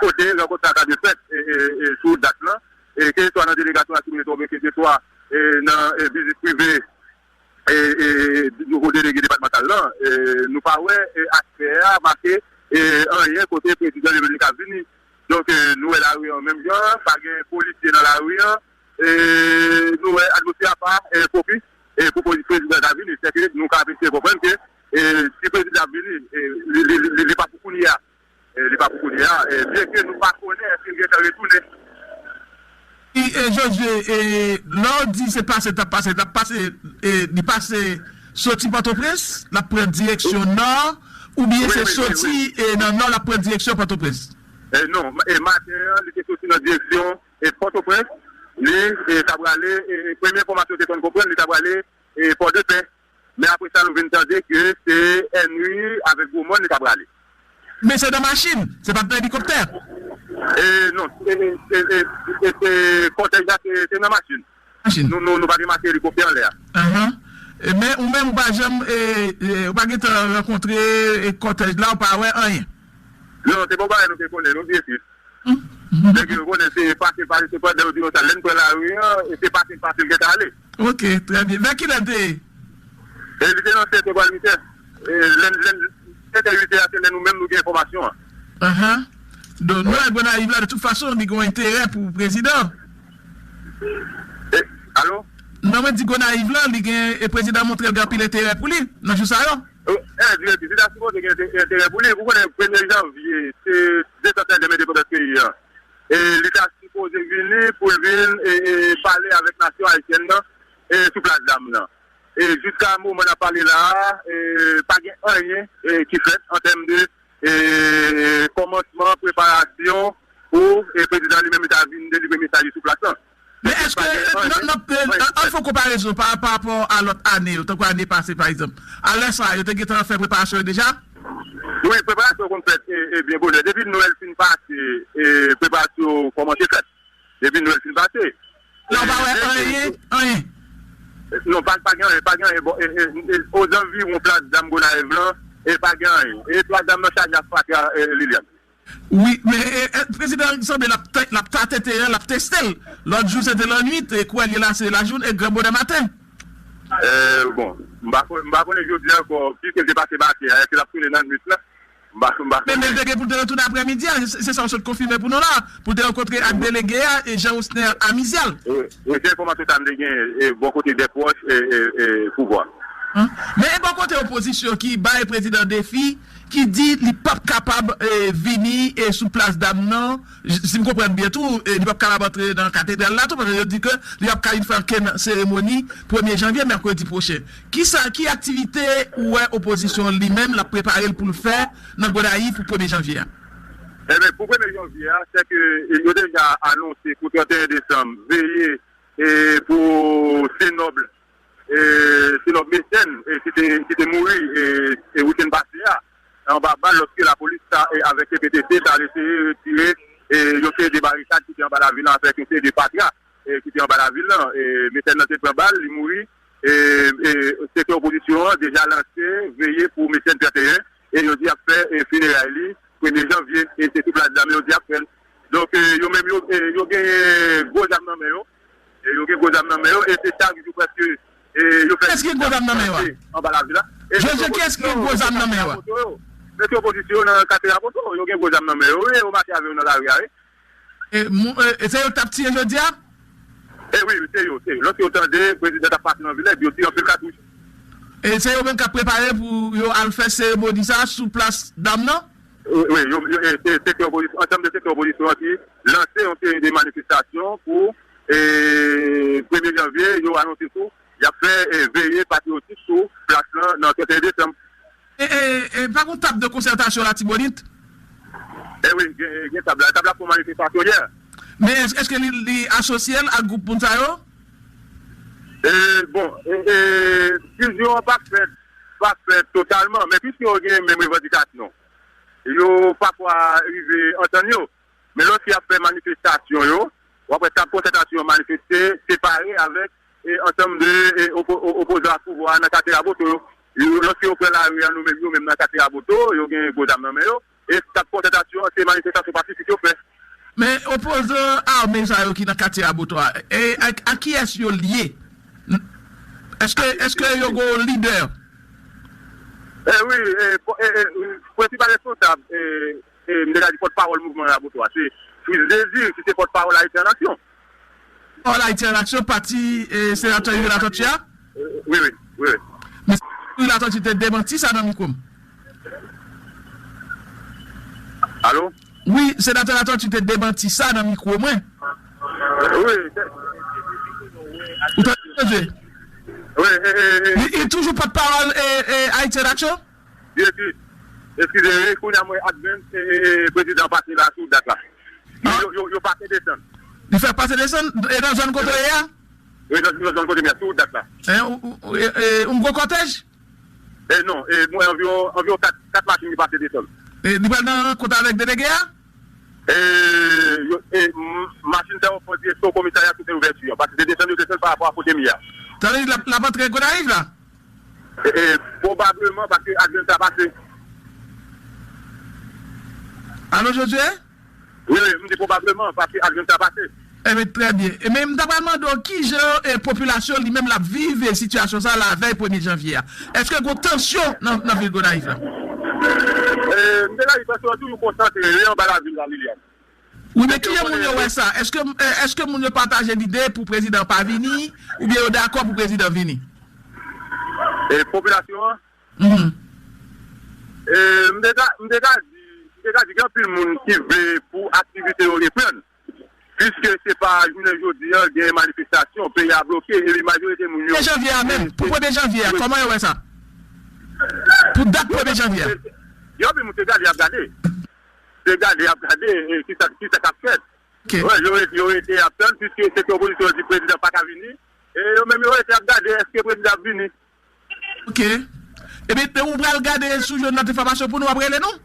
kote rankont sa ta dwe fèt e, e, e, sou dat lan, e, keseswa nan delegasyon Latibonit oubyen keseswa e, nan e, vizit prive e, e, nouvo delege depatmantal lan, e, nou pa wè e, aspè a make e, anyen kote prezidan repiblik ap vini. Donk, e, nou wè lari an menm jan, pa gen polisye nan lari an, e, nou wè atmosfè a pa e, pwopis e, pou polis prezidan ta vini. Sèke nou ka vin fè konprann ke e, si prezidan ap vini, e, li, li, li, li pa pou kounye a. E, li pa pou kounye a, e, byenke nou pa konnen èske l gentan retounen. E, e, Jozye, e, lè w di se pase, t ap pase, t ap pase, e, li pase soti Pòtoprens, l ap pran direksyon nò, oubyen se soti, e, nan nò, l ap pran direksyon Pòtoprens? E, non, e, maten an, li te soti nan direksyon, e, Pòtoprens, li, e, ta prale, e, e, premye enfòmasyon te fè n konprann, li ta prale, e, Pòdepè. Men apre sa, nou vin tande ke se Lènwi avèk Gwomòn li ta prale. Men se nan machin, se pa t nan elikoptè? E, non, e, e, e, e, e, kòtèj la, se, se nan machin. Machin. Nou, nou, nou pa te make elikoptè anlè a. Ahan. E, men ou menm, ou pa janm, e, e, ou pa gentan rankontre, e, kòtèj la, ou pa wè anyen? Non, se pa yon bagay nou te konnen, non, byensi. Nèg yo konnen se pase, pase, se pandan yo di nou sa, lè n pran lari an, e se pase, pase l gentan ale. Ok, trè byen. Vè kilè l te ye? E li te nan sèt è pral uit è. E lè, lè, sèt è, uit è a, se lè nou menm nou gen enfòmasyon an. Ahan. Donk, nou wè Gonayiv la, de tout fason, li gen yon enterè pou prezidan. E, alo? Non, mwen di Gonayiv la, li gen, e prezidan montre l gen anpil enterè pou li, nan jou sa yo. E, e, direktris, li ta sipoze gen ente-, enterè pou li. Ou konnen, premye janvye, se de san sèzyèm endepandans peyi a. E li ta sipoze vini pou l vin e, e, pale avèk nasyon ayisyèn nan e, sou plas dam nan. E jiska moman n ap pale la a, e, pa gen anyen e, ki fèt an tèm de e, kòmansman preparasyon pou e, prezidan li menm li ta vin delivre mesaj li sou plas lan. Men èske, pa gen anyen, n ap, n ap, anyen ki fèt. An fè konparezon pa, pa rapò a lòt ane yo, tankou ane pase pa egzanp. A lè sa a, yo te gentan fè preparasyon yo deja? Wi, preparasyon konn fèt e, e, byen bonè. Depi Nwèl fin pase, e, preparasyon kòmanse fèt. Depi Nwèl fin pase. Non, pa wè anyen, anyen. Non, pa, pa gen anyen, pa gen anyen. Bon, e, e, e, ozanviwon plas dam Gonayiv lan, e pa gen anyen. E plas dam nan chaje ak fatra, e, Liliane. Wi, men e, e, prezidan sanble l ap te- l ap tate teren, l ap teste l. Lòt jou se te lannwit, e kou al ye la se lajounen, e gran bonè maten. E, bon, m pa kon- m pa konnen jodi ankò, piske l te pase maten an, èske l ap tounen lannwit la? M pa, m pa konnen. Men, men l te gen pou l te retounen aprèmidi a, se, se sa w sot konfime pou nou la, pou l te rankontre ak delege a, e Jean Rosner Amizial. Wi, wi, se enfòmasyon sa m te gen, e, bò kote de pwòch, e, e, e, pouvwa. An? Men e bò kote opozisyon ki bay prezidan defi, ki di li p ap kapab, e, vini, e, sou plas dam nan, j- si m konprann byen tou, e, li p ap kapab antre nan katedral la tou, paske yo di ke li p ap ka vin fè okenn seremoni premye janvye, mèkredi pwochen. Kisa, ki aktivite ou wè opozisyon an li menm l ap prepare l pou l fè nan Gonayiv pou premye janvye a? Ebyen, pou premye janvye a, se ke, e, yo deja anonse pou trannteyen desanm, veye, e, pou Senòb, e, Senòb Mesèn, e, ki te, ki te mouri, e, e, wikenn pase a, anba bal, lòske lapolis ta, e, avèk P T C ta eseye retire, e, yon seri de barikad ki te anba lavil la, avèk yon seri de fatra, e, ki te anba lavil la. E, Mesèn nan te pran bal, li mouri. E, e, sektè opozisyon an deja lanse veye pou Mesèn trannteyen, e yo di y ap fè, e, fineray li premye janvye, e se sou plas dam yo di y ap fè l. Donk, e, yo menm, yo, e, yo genyen gwo zam nan men yo. E yo gen gwo zam nan men yo, e se chak jou prèske, e yo fè... Kiyès ki gen gwo zam nan men yo a? Anba lavil la. E Jojo, kiyès ki gen gwo zam nan men yo a? Mesye opozisyon nan katye Raboto, yo gen gwo zam nan men yo, wi, yo mache avè yo nan lari a, wi. E, mou- e, e se yo k t ap tiye jodi a? E wi, se yo, se yo. Lòske yo tande prezidan t ap pase nan vil la, epi yo tire anpil katouch. E se yo menm k ap prepare pou yo al fè seremoni sa a sou plas dam nan? Wi, wi, yo, yo, e, se sektè opozisyon, ansanm de sektè opozisyon an ki lanse yon seri de manifestasyon pou, e, premye janvye, yo anonse tou, y ap fè, e, veye patriyotik sou plas lan nan trannteyen desanm. E, e, e, pa gon tab de konsètasyon Latibonit? E wi, gen, gen tab la. Tab la fè yon manifestasyon yè. Men èske, èske li, li asosye l ak gwoup moun sa yo? E, bon, e, e, fizyon an pa fèt, pa fèt totalman, men piske yo gen menm revandikasyon, yo pafwa rive antann yo. Men lòske y ap fè manifestasyon yo, w ap wè tab konsètasyon yo manifeste separe avèk, e, ansanm de, e, opo- o- opozan ak pouvwa a nan katye Raboto yo. Yo- Lòske yo pran lari an, nou menm, yo menm nan katye Raboto, yo gen gwo zam nan men yo. E tab konsètasyon an, se manifestasyon pasifik yo fè. Men opozan ame sa yo ki nan katye Raboto a, e, a, a kiyès yo lye? Èske, èske yo gen yon lidè? E wi, e, po- e, e, prensipal responsab, e, e, m te ka di pòtpawòl mouvman Raboto a, se Fritz Désir, ki se pòtpawòl Ayiti an Aksyon. Pòtpawòl Ayiti an Aksyon, pati, e, senatè Youri Latortue a? E, wi, wi, wi, wi. Men Youri Latortue te demanti sa nan mikwo m. Alo? Wi, senatè Latortue te demanti sa nan mikwo mwen. Wi, se- Ou tande, Josué? Wi, e, e, e. Li, li toujou pòtpawòl, e, e, Ayiti an Aksyon? Byen di. Eskize, wi, kounye a mwen advance, e, e, e, prezidan pase la sou dat la. An? Yo, yo, yo pase desann. Li fè pase desann, e nan zòn kote w ye a? Wi, nan, nan zòn kote m ye a, sou dat la. E, ou, ou, e, e, yon gwo kòtèj? E non, e, mwen anviwon, anviwon kat, kat machin ki pase desann. E, li pral nan rankont avèk delege a? E, yo, e, m- machin sa yo fò direksyon komisarya sou ouvèti an, paske se desann yo desann pa rapò a kote m ye a. Sa vle di l ap, l ap antre Gonayiv la? E, e, pwobableman, paske advance sa pase. Alo, Josué? Wi, wi, m di pwobableman, paske advance sa pase. Ebyen, trè byen. E men, m ta pral mande w, ki jan, e, popilasyon li menm l ap viv, e, sitiyasyon sa a lavèy premye janvye a? Èske gen tansyon nan, nan vil Gonayiv la? E, m te ka di tansyon an toujou konsantre anba lavil la, Liliane. Wi, men kijan moun yo wè sa? Èske, e, èske moun yo pataje lide pou prezidan pa vini, oubyen yo dakò pou prezidan vini? E, popilasyon an? Mhm. E, m te ka, m te ka di, m te ka di gen anpil moun ki vle pou aktivite yo reprann. Piske se pa jounen jodi a gen manifestasyon, peyi a bloke, epi majorite moun yo. Premye janvye a menm, pou premye janvye a, kòman yo wè sa? Pou dat premye janvye a. Yo vin monte gade, y ap gade. Se gade, y ap gade, e, kisa, kisa k ap fèt. Wè, yo rete, yo rete ap tann, piske se te opozisyon yo di prezidan pa ka vini. E yo menm yo rete ap gade, èske prezidan ap vini? Ok. Ebyen, ou pral gade si w jwenn lòt enfòmasyon pou nou, w ap rele nou?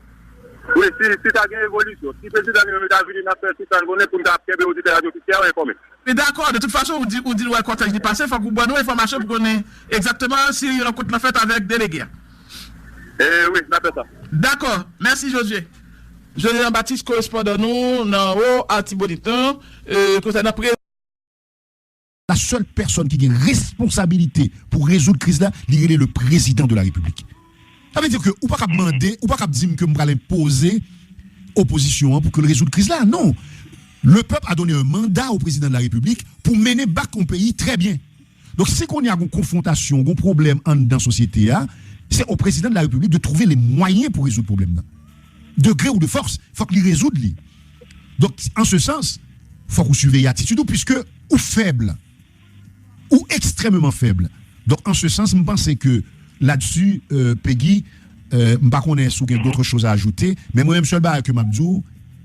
Wi, si, si ta gen evolisyon. Si prezidan li menm li ta vini, n ap fè sipann konnen pou n ka kenbe oditè Radio Fitia yo enfòme. Men dakò, de tout fason, ou di, ou di nou wè kòtèj li pase, fòk ou ban nou enfòmasyon pou konnen egzakteman si rankont lan fèt avèk delege a. E wi, n ap fè sa. Dakò. Mèsi, Josué. Josué Jean Baptiste, korespondan nou nan Wo Atibonit lan, e, konsènan pre- La sèl pèsòn ki gen responsabilite pou rezoud kriz la, li rele le président de la République. Sa vle di ke ou pa kab mande, ou pa kab di m ke m pral enpoze opozisyon an pou ke l rezoud kriz la. Non. Le peuple a donné un mandat au président de la République pou mennen bak yon peyi trè byen. Donk, si kounye a gon konfwontasyon, gon pwoblèm anndan sosyete a, c'est au président de la République de trouver les moyens pour résoudre pwoblèm nan. De gré ou de force, fòk li rezoud li. Donk, en ce sens, fòk ou siveye atitid ou, puiske ou fèb. Ou ekstrèmeman fèb. Donk, en ce sens, m panse ke ladsi, euh, Peggy, euh, m pa konnen si w gen d'autres choses à ajouter, men mwen menm sèl bagay ke m ap di w,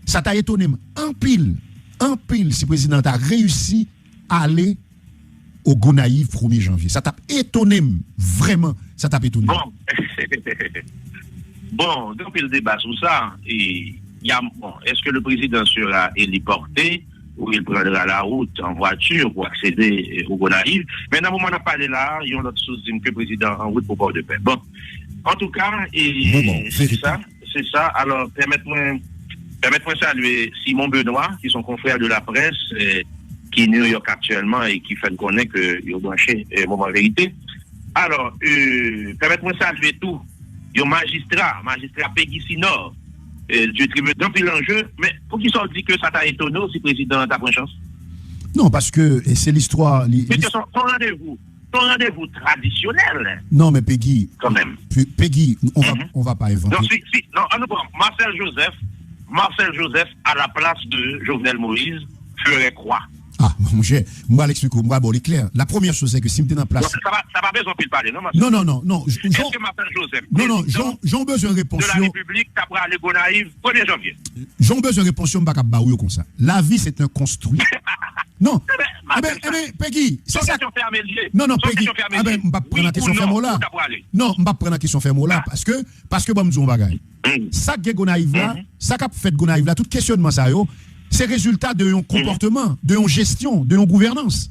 sa ta etone m anpil, anpil si prezidan an ta reyisi ale o Gonayiv premye janvye. Sa t ap etone m, vrèman, sa t ap etone m. Bon, bon, gen anpil deba sou sa. E, y a, bon, est-ce que le président sera héliporté ou il prendra la route en voiture pour accéder, euh, au Gonayiv? Men nan moman n ap pale la, yon lòt sous di m ke prezidan an wout pou Pòdepè. Bon, antouka, e, se sa, se sa. Alò, pèmèt mwen, pèmèt mwen salye Simon Benoît, ki se yon konfrè de la près, e, ki New York aktyèlman e ki fè n konnen ke yo branche, e, Moman Verite. Alò, e, pèmèt mwen salye tou yon majistra, majistra Peggy Sinor, e, du tribunal. Gen anpil anje, men poukisa w di ke sa ta etone w si prezidan an ta pran chans? Non, paske, e, se listwa. Li, Mesye, se yon randevou. Se yon randevou tradisyonèl. Non, men Peggy. Kanmenm. Peggy, on va, on va pas inventer. Non, si, si, non, an nou pran Marcel Joseph, Marcel Joseph à la place de Jovenel Moïse ferait quoi? Ah, monchè, m pral eksplike w, m pral ba w li klè. La première chose, c'est que si m te nan plas. Sa pa, sa pa bezwen anpil pale, non, Marcel? Non, non, non, non. Jan, Marcel Joseph, non, non, jan, jan w bezwen repons yo. Repiblik ta prale Gonayiv premye janvye. Jan w bezwen repons yo, m pa kab ba w yo konsa. La vie, c'est un construit. Non. Eben, eben, Peggy, se sa. Non, non, Peggy. Eben, m p ap pran nan kesyon fèmen w la. Non, m p ap pran nan kesyon fèmen w la. Paske, paske ban m di w yon bagay. Sa k gen Gonayiv la, sa k ap fèt Gonayiv la, tout kesyonman sa yo, se rezilta de yon konpòteman, de yon jesyon, de yon gouvènans.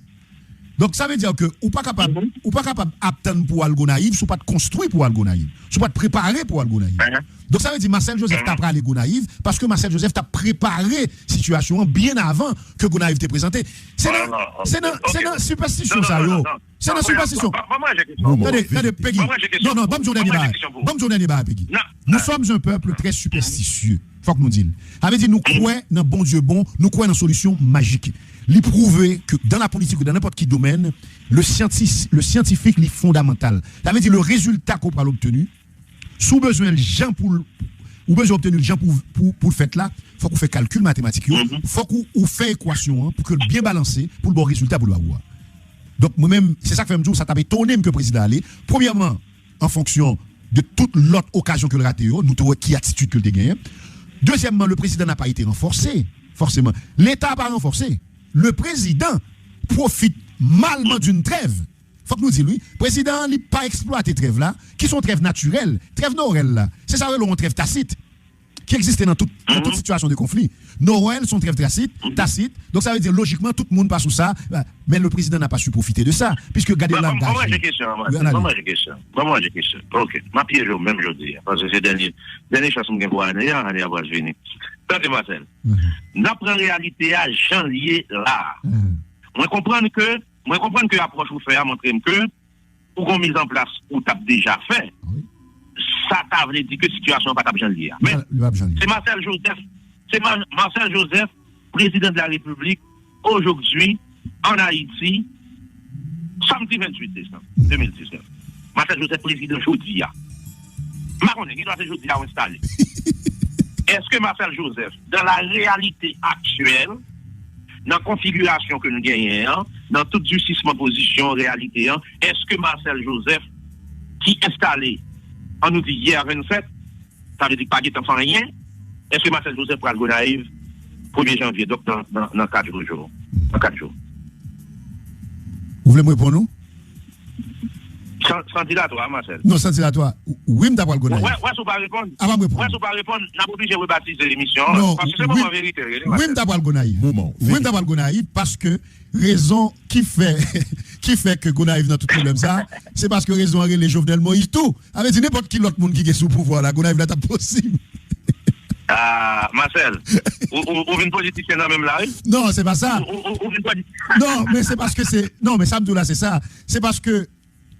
Donk, sa vle di ke ou pa kapab, ou pa kapab ap tann pou w al Gonayiv si w pa t konstwi pou w al Gonayiv, si w pa t prepare pou w al Gonayiv. Donk, sa vle di Marcel Joseph ta prale Gonayiv, paske Marcel Joseph ta prepare sitiyasyon an byen avan ke Gonayiv te prezante. Se nan, se nan, se nan sipèstisyon sa yo. Se nan sipèstisyon. Tande, tande, Peggy. Non, non, ban m di w dènye bagay. Ban m di w dènye bagay, Peggy. Nous sommes un peuple très superstitieux. Fòk nou di l. Sa vle di nou kwè nan Bondye bon, nou kwè nan solisyon majik. Li pwouve ke dans la politique ou dans n'importe quel domaine, le scienti-, le scientifique li fondamantal. Sa vle di le résultat ke w pral obtenu, si w bezwen l jan pou l, ou bezwen obteni l jan pou, pou, pou l fèt la, fòk ou fè kalkil matematik yo, fòk ou, ou fè ekwasyon an pou ke l byen balanse, pou l ba w rezilta pou l ba ou a. Donk, mwen menm, se sa k fè m di w, sa t ap etone m ke prezidan ale. Premyèman, an fonksyon de tout lòt okazyon ke l rate yo, nou te wè ki atitid ke l te genyen. Dezyèmman, le président n'a pas été renforcé, forcément. Leta pa ranfòse. Le président profite malement d'une trêve. Fòk nou di l, wi. Prezidan an, li pa eksplwate trèv la, ki se yon trèv natirèl, trèv Nowèl la. Se sa yo rele yon trèv tasit, ki egziste nan tout, nan tout sitiyasyon de konfli. Nowèl se yon trèv tasit, tasit. Donk, sa vle di, lojikman, tout moun pa sou sa. Men le président n'a pas su profiter de ça, puisque gade la. Ban mwen ranje kesyon an, Marcel. Ban mwen ranje kesyon an. Ban mwen ranje kesyon an. Ok. M ap pyeje w menm jodi a, paske se dènye, dènye chans m gen pou ane a, ane a pral fini. Tande, Marcel. N ap pran reyalite a jan l ye la a. Mwen konprann ke Mwen konprann ke apwòch ou fè a montre m ke ou gon mizanplas ou t ap deja fè. Sa ta vle di ke sitiyasyon an pa t ap jan l ye a. Men, se Marcel Joseph, se Marcel Joseph, président de la République, aujourd'hui, en Haïti, samdi venntuit desanm de mil diznèf. Marcel Joseph, prezidan jodi a. M pa konnen, gen dwa se jodi a w enstale. Èske Marcel Joseph, dans la réalité actuelle, nan konfigirasyon ke nou genyen an, nan tout disisman pozisyon, reyalite an, èske Marcel Joseph, ki enstale, ann nou di, yè vennsèt, sa vle di pa gentan fè anyen, èske Marcel Joseph pral Gonayiv premye janvye, donk nan, nan, nan kat jou, nan kat jou? Ou vle m reponn ou? San, san dilatwa, Marcel. Non, san dilatwa. Wi, m ta pral Gonayiv. Wè, wè, si w pa reponn. Apa m reponn? Wè, si w pa reponn, n ap oblije rebatize emisyon an. Non, paske se moman verite, rele, wi, m ta pral Gonayiv. Wi, m ta pral Gonayiv paske rezon ki fè ki fè ke Gonayiv nan tout pwoblèm sa, se paske rezon an rele Jovenel Moïse tou. Sa vle di nenpòt ki lòt moun ki gen sou pouvwa la, Gonayiv la t ap posib. Ah, Marcel, ou, ou, ou vin politisyen nan menm la, wi. Non, se pa sa. Ou, ou, ou vin politisyen. Non, men se paske se, non, men sa m di w la, se sa. Se paske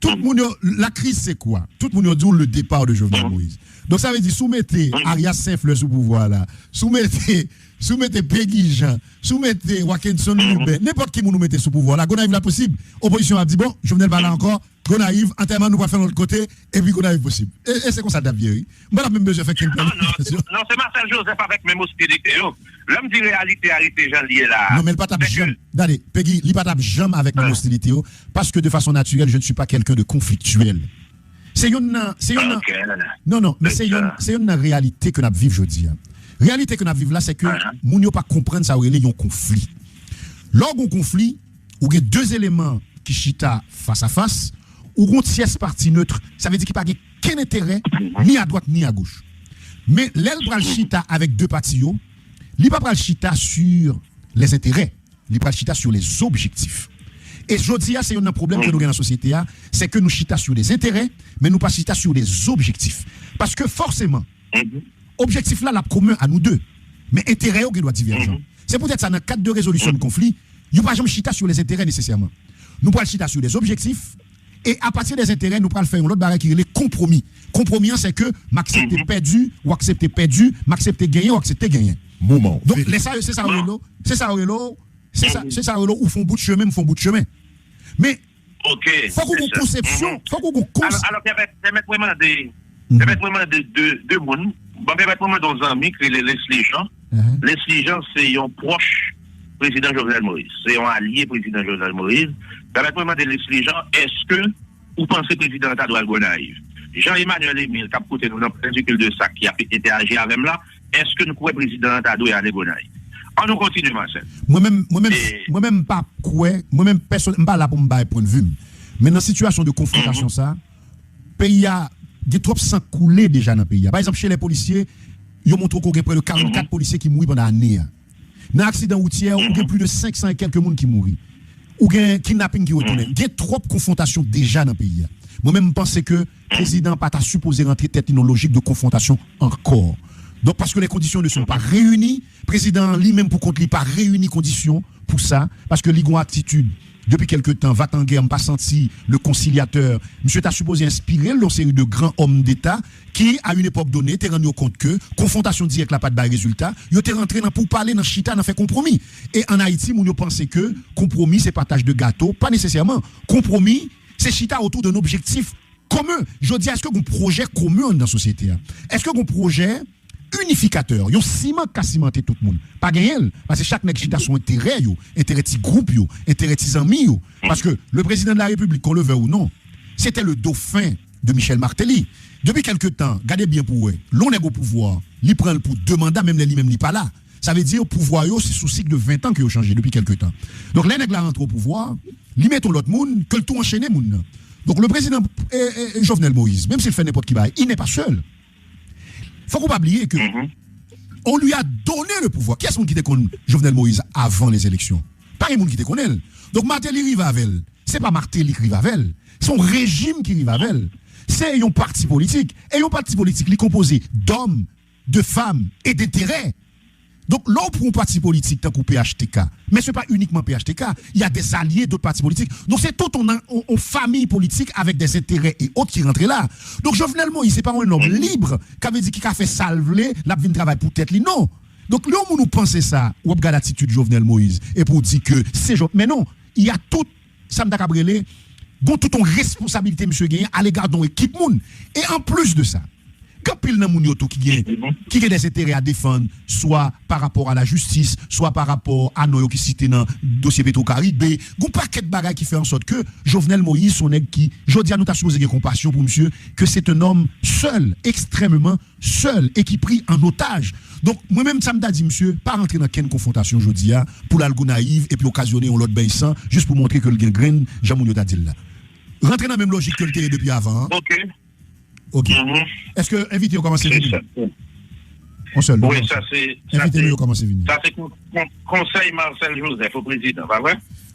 tout moun yo, la crise c'est quoi? Tout moun yo di w le départ de Jovenel Moïse. Donk sa vle di, si w mete Arias Saint-Fleur sou pouvwa la, si w mete, si w mete Peggy Jean, si w mete Wacketson Lubin, nenpòt ki moun ou mete sou pouvwa la, Gonayiv la posib. Opozisyon ap di, bon, Jovenel pa la ankò, Gonayiv, antèman nou pral fè l yon lòt kote, epi Gonayiv posib. E, e se konsa l t ap ye, wi. M pa t ap menm bezwen fè kenn planifikasyon. Non, non, se Marcel Joseph avèk menm ostilite yo. Lè m di reyalite a rete jan l ye la a. Non, men l pa t ap janm. Gade, Peggy, li pa t ap janm avèk menm ostilite yo, paske de fason natirèl, je ne suis pas quelqu'un de conflictuel. Se youn nan, se youn nan. Non, non, men se youn, se youn nan reyalite ke n ap viv jodi a. Reyalite ke n ap viv la, se ke moun yo pa konprann sa yo rele yon konfli. Lè w gen yon konfli, ou gen de eleman ki chita fas a fas, ou gen yon tyès pati neutre, sa vle di ki pa gen kenn enterè, ni a dwat ni a goch. Men lè l pral chita avèk de pati yo, li pa pral chita sur les intérêts, li pral chita sur les objectifs. E jodi a, se youn nan pwoblèm ke nou gen nan sosyete a, se ke nou chita sur des intérêts, men nou pa chita sur des objectifs. Paske fòseman, objektif la, l ap komen a nou de. Men enterè yo gen dwa divèjan. Se poutèt sa, nan kad de rezolisyon de konfli, yo pa janm chita sur les intérêts nesesèman. Nou pral chita sur des objectifs, e apati des intérêts, nou pral fè yon lòt bagay ki rele konpwomi. Konpwomi an, se ke m aksepte pèdi, w aksepte pèdi, m aksepte genyen, w aksepte genyen. Donk, lè sa yo, se sa yo rele w, se sa yo rele w, se sa, se sa yo rele w, ou fè yon bout chemen, m fè yon bout chemen. Men, fòk ou gen konsepsyon, fòk ou gen konsepsyon. Alò, pèmèt, pèmèt mwen mande, pèmèt mwen mande de, de moun. Bon, pèmèt mwen mande yon zanmi ki rele Leslie Jean. Leslie Jean se yon pwòch prezidan Jovenel Moïse. Se yon alye prezidan Jovenel Moïse. Pèmèt mwen mande Leslie Jean, èske ou panse prezidan an ta dwe al Gonayiv? Jean Emmanuel Emile, k ap koute nou nan Pèdikil de Sak, ki ap entèaji avè m la, èske n kwè prezidan an ta dwe ale Gonayiv? Ann nou kontinye, Marcel. Mwen menm, mwen menm, mwen menm m pa kwè, mwen menm pèsonèl, m pa la pou m bay pwennvi m. Men nan sitiyasyon de konfwontasyon sa, peyi a, gen twòp san koule deja nan peyi a. Pa egzanp, chez les policiers, yo montre w ke w gen prè de karannkat polisye ki mouri pandan ane a. Nan aksidan woutyè, ou gen plis de senk san e kèlke moun ki mouri. Ou gen kidnaping ki retounen. Gen twòp konfwontasyon deja nan peyi a. Mwen menm, m panse ke prezidan an pa ta sipoze rantre tèt li nan lojik de konfwontasyon ankò. Donk, paske les conditions ne sont pas réunies, prezidan an li menm pou kont li pa reyini kondisyon pou sa, paske li gen yon atitid depi kèlke tan, va-t-en-guerre, m pa santi le conciliateur. Misye ta sipoze enspire l yon seri de gran òm deta ki, à une époque donnée, te rann yo kont ke konfwontasyon dirèk la pa t bay rezilta, yo te rantre nan poupale, nan chita, nan fè konpwomi. E ann Ayiti, moun yo panse ke konpwomi se pataj de gato. Pa nesesèman. Konpwomi, se chita otou d'un objectif commun. Jodi a, èske gen pwojè komen anndan sosyete a? Èske gen pwojè inifikatè, yon siman k ka simante tout moun? Pa genyen l, paske chak nèg chita sou enterè yo, enterè ti gwoup yo, enterè ti zanmi yo. Paske le président de la République, qu'on le veuille ou non, c'était le dauphin de Michel Martelly. Depi kèlke tan, gade byen pou w wè, lè yon nèg o pouvwa, li pran l pou de manda, menm lè li menm li pa la. Sa vle di, pouvwa yo, se sou sik de ven tan ke yo chanje depi kèlke tan. Donk, lè nèg la rantre o pouvwa, li mete yon lòt moun, ke l tou anchene moun nan. Donk, le président eh, eh, Jovenel Moïse, menm si l fè nenpòt ki bagay, il n'est pas seul. Fòk ou pa bliye ke on lui a donné le pouvoir. Kiyès moun ki te konn Jovenel Moïse avan les élections? Pa gen moun ki te konnen l. Donk, Martelly rive avè l. Se pa Martelly k rive avè l. Se yon rejim ki rive avè l. Se yon pati politik. E yon pati politik, li konpoze d'hommes, de femmes et d'intérêts. Donk, lè w pran yon pati politik tankou P H T K, men se pa inikman P H T K, il y a des alliés, d'autres partis politiques. Donk, se tout yon, yon, yon fanmi politik avèk des intérêts et autres ki rantre la. Donk, Jovenel Moïse, se pa yon nonm lib, ka vle di ki ka fè sa l vle, l ap vin travay pou tèt li. Non. Donk, lè yon moun ou panse sa, w ap gade atitid Jovenel Moïse, epi w di ke se Jovenel. Men non, il y a tout sa m ta kab rele, gon tout yon responsabilite misye genyen alega de yon ekip moun. E anplis de sa, Gen anpil nan moun yo tou ki gen, ki gen des enterè a defann, swa pa rapò a lajistis, swa pa rapò a non yo ki site nan dosye Petro Caribe. Gon pakèt bagay ki fè an sòt ke Jovenel Moïse, se yon nèg ki, jodi a, nou ta sipoze gen konpasyon pou misye, ke se te nonm sèl, ekstrèmman sèl, e ki pri an otaj. Donk, mwen menm, sa m ta di misye, pa rantre nan kenn konfwontasyon jodi a, pou l al Gonayiv, epi okazyone yon lòt beny san, jis pou montre ke l gen grenn, jan moun yo ta di l la. Rantre nan menm lojik ke l te ye depi avan an. Ok. Ok. Èske envite yo kòmanse vini? Yon sèl, non, wi, sa se, sa se, sa se kon-, kon-, konsèy Marcel Joseph o prezidan, pa vre?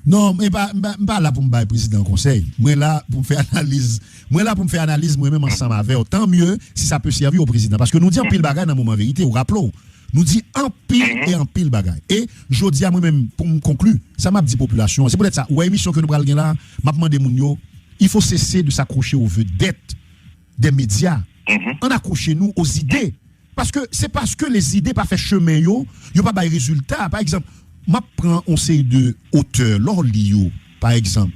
Non, m pa, m pa, m pa la pou m bay prezidan konsèy. Mwen la pou m fè analiz. Mwen la pou m fè analiz mwen menm ansanm avè w. Tan mye si sa pe sèvi o prezidan. Paske nou di anpil bagay nan moman verite, ou raple w. Nou di anpil e anpil bagay. E jodi a, mwen menm, pou m konkli, sa m ap di popilasyon an, se poutèt sa, ou wè emisyon ke nou pral gen la, m ap mande moun yo, il faut cesser de s'accrocher aux vedettes des médias. Ann akwoche nou o zide. Paske se paske lezide pa fè chemen yo, yo pa bay rezilta. Pa egzanp, m ap pran yon seri de otè, lè w li yo, pa egzanp,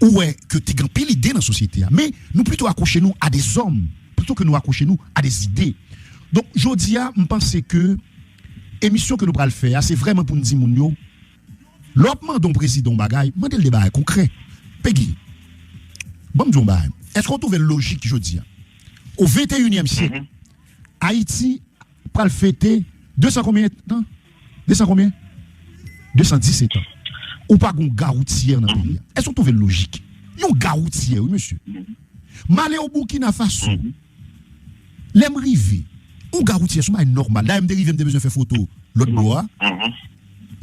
ou wè ke te gen anpil ide nan sosyete a. Men nou plito akwoche nou a de zòm, plito ke nou akwoche nou a de zide. Donk, jodi a, m panse ke emisyon ke nou pral fè a, se vrèman pou n di moun yo, lè w ap mande yon prezidan yon bagay, mande l de bagay konkrè. Pegi, ban m di w yon bagay. Èske w twouve l lojik jodi a, o venteyinyèm syèk, Ayiti pral fete de san konbyen tan? De san konbyen? De san disèt an. Ou pa gon gawoutiyè nan peyi a. Èske w twouve l lojik? Yon gawoutiyè, wi, mesye. M ale o Burkina Faso. Lè m rive, yon gawoutiyè, se yon bagay nòmal. Dayè, m te rive, m te bezwen fè foto lòt bò a.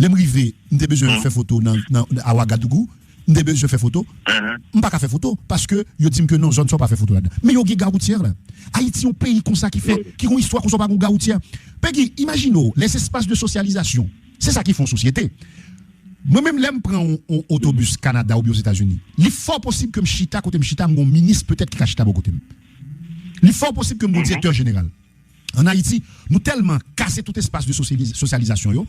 Lè m rive, m te bezwen fè foto nan, nan, nan Ouagadougou. M te bezwen fè foto. M pa ka fè foto, paske yo di m ke non, zòn sa w pa fè foto ladan. Men yo gen gawoutiyè la. Ayiti, yon peyi konsa ki fè, ki gon istwa konsa, w pa gon gawoutiyè. Pegi, imajine w, les espaces de socialisation. Se sa ki fè yon sosyete. Mwen menm, lè m pran yon, yon otobis Kanada oubyen Ozetazini, li fò posib ke m chita kote m chita, m gon minis petèt ki ka chita bò kote m. Li fò posib ke m gon direktè jeneral. Ann Ayiti, nou tèlman kase tout espas de sosyaliz-, sosyalizasyon yo,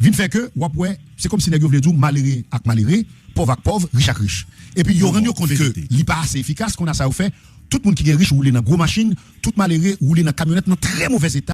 vin fè ke w ap wè, se kòmsi nèg yo vle di w malere ak malere, pòv ak pòv, rich ak rich. Epi yo rann yo kont ke li pa ase efikas, konn a sa yo fè, tout moun ki gen rich woule nan gwo machin, tout malere woule nan kamyonèt nan trè movèz eta.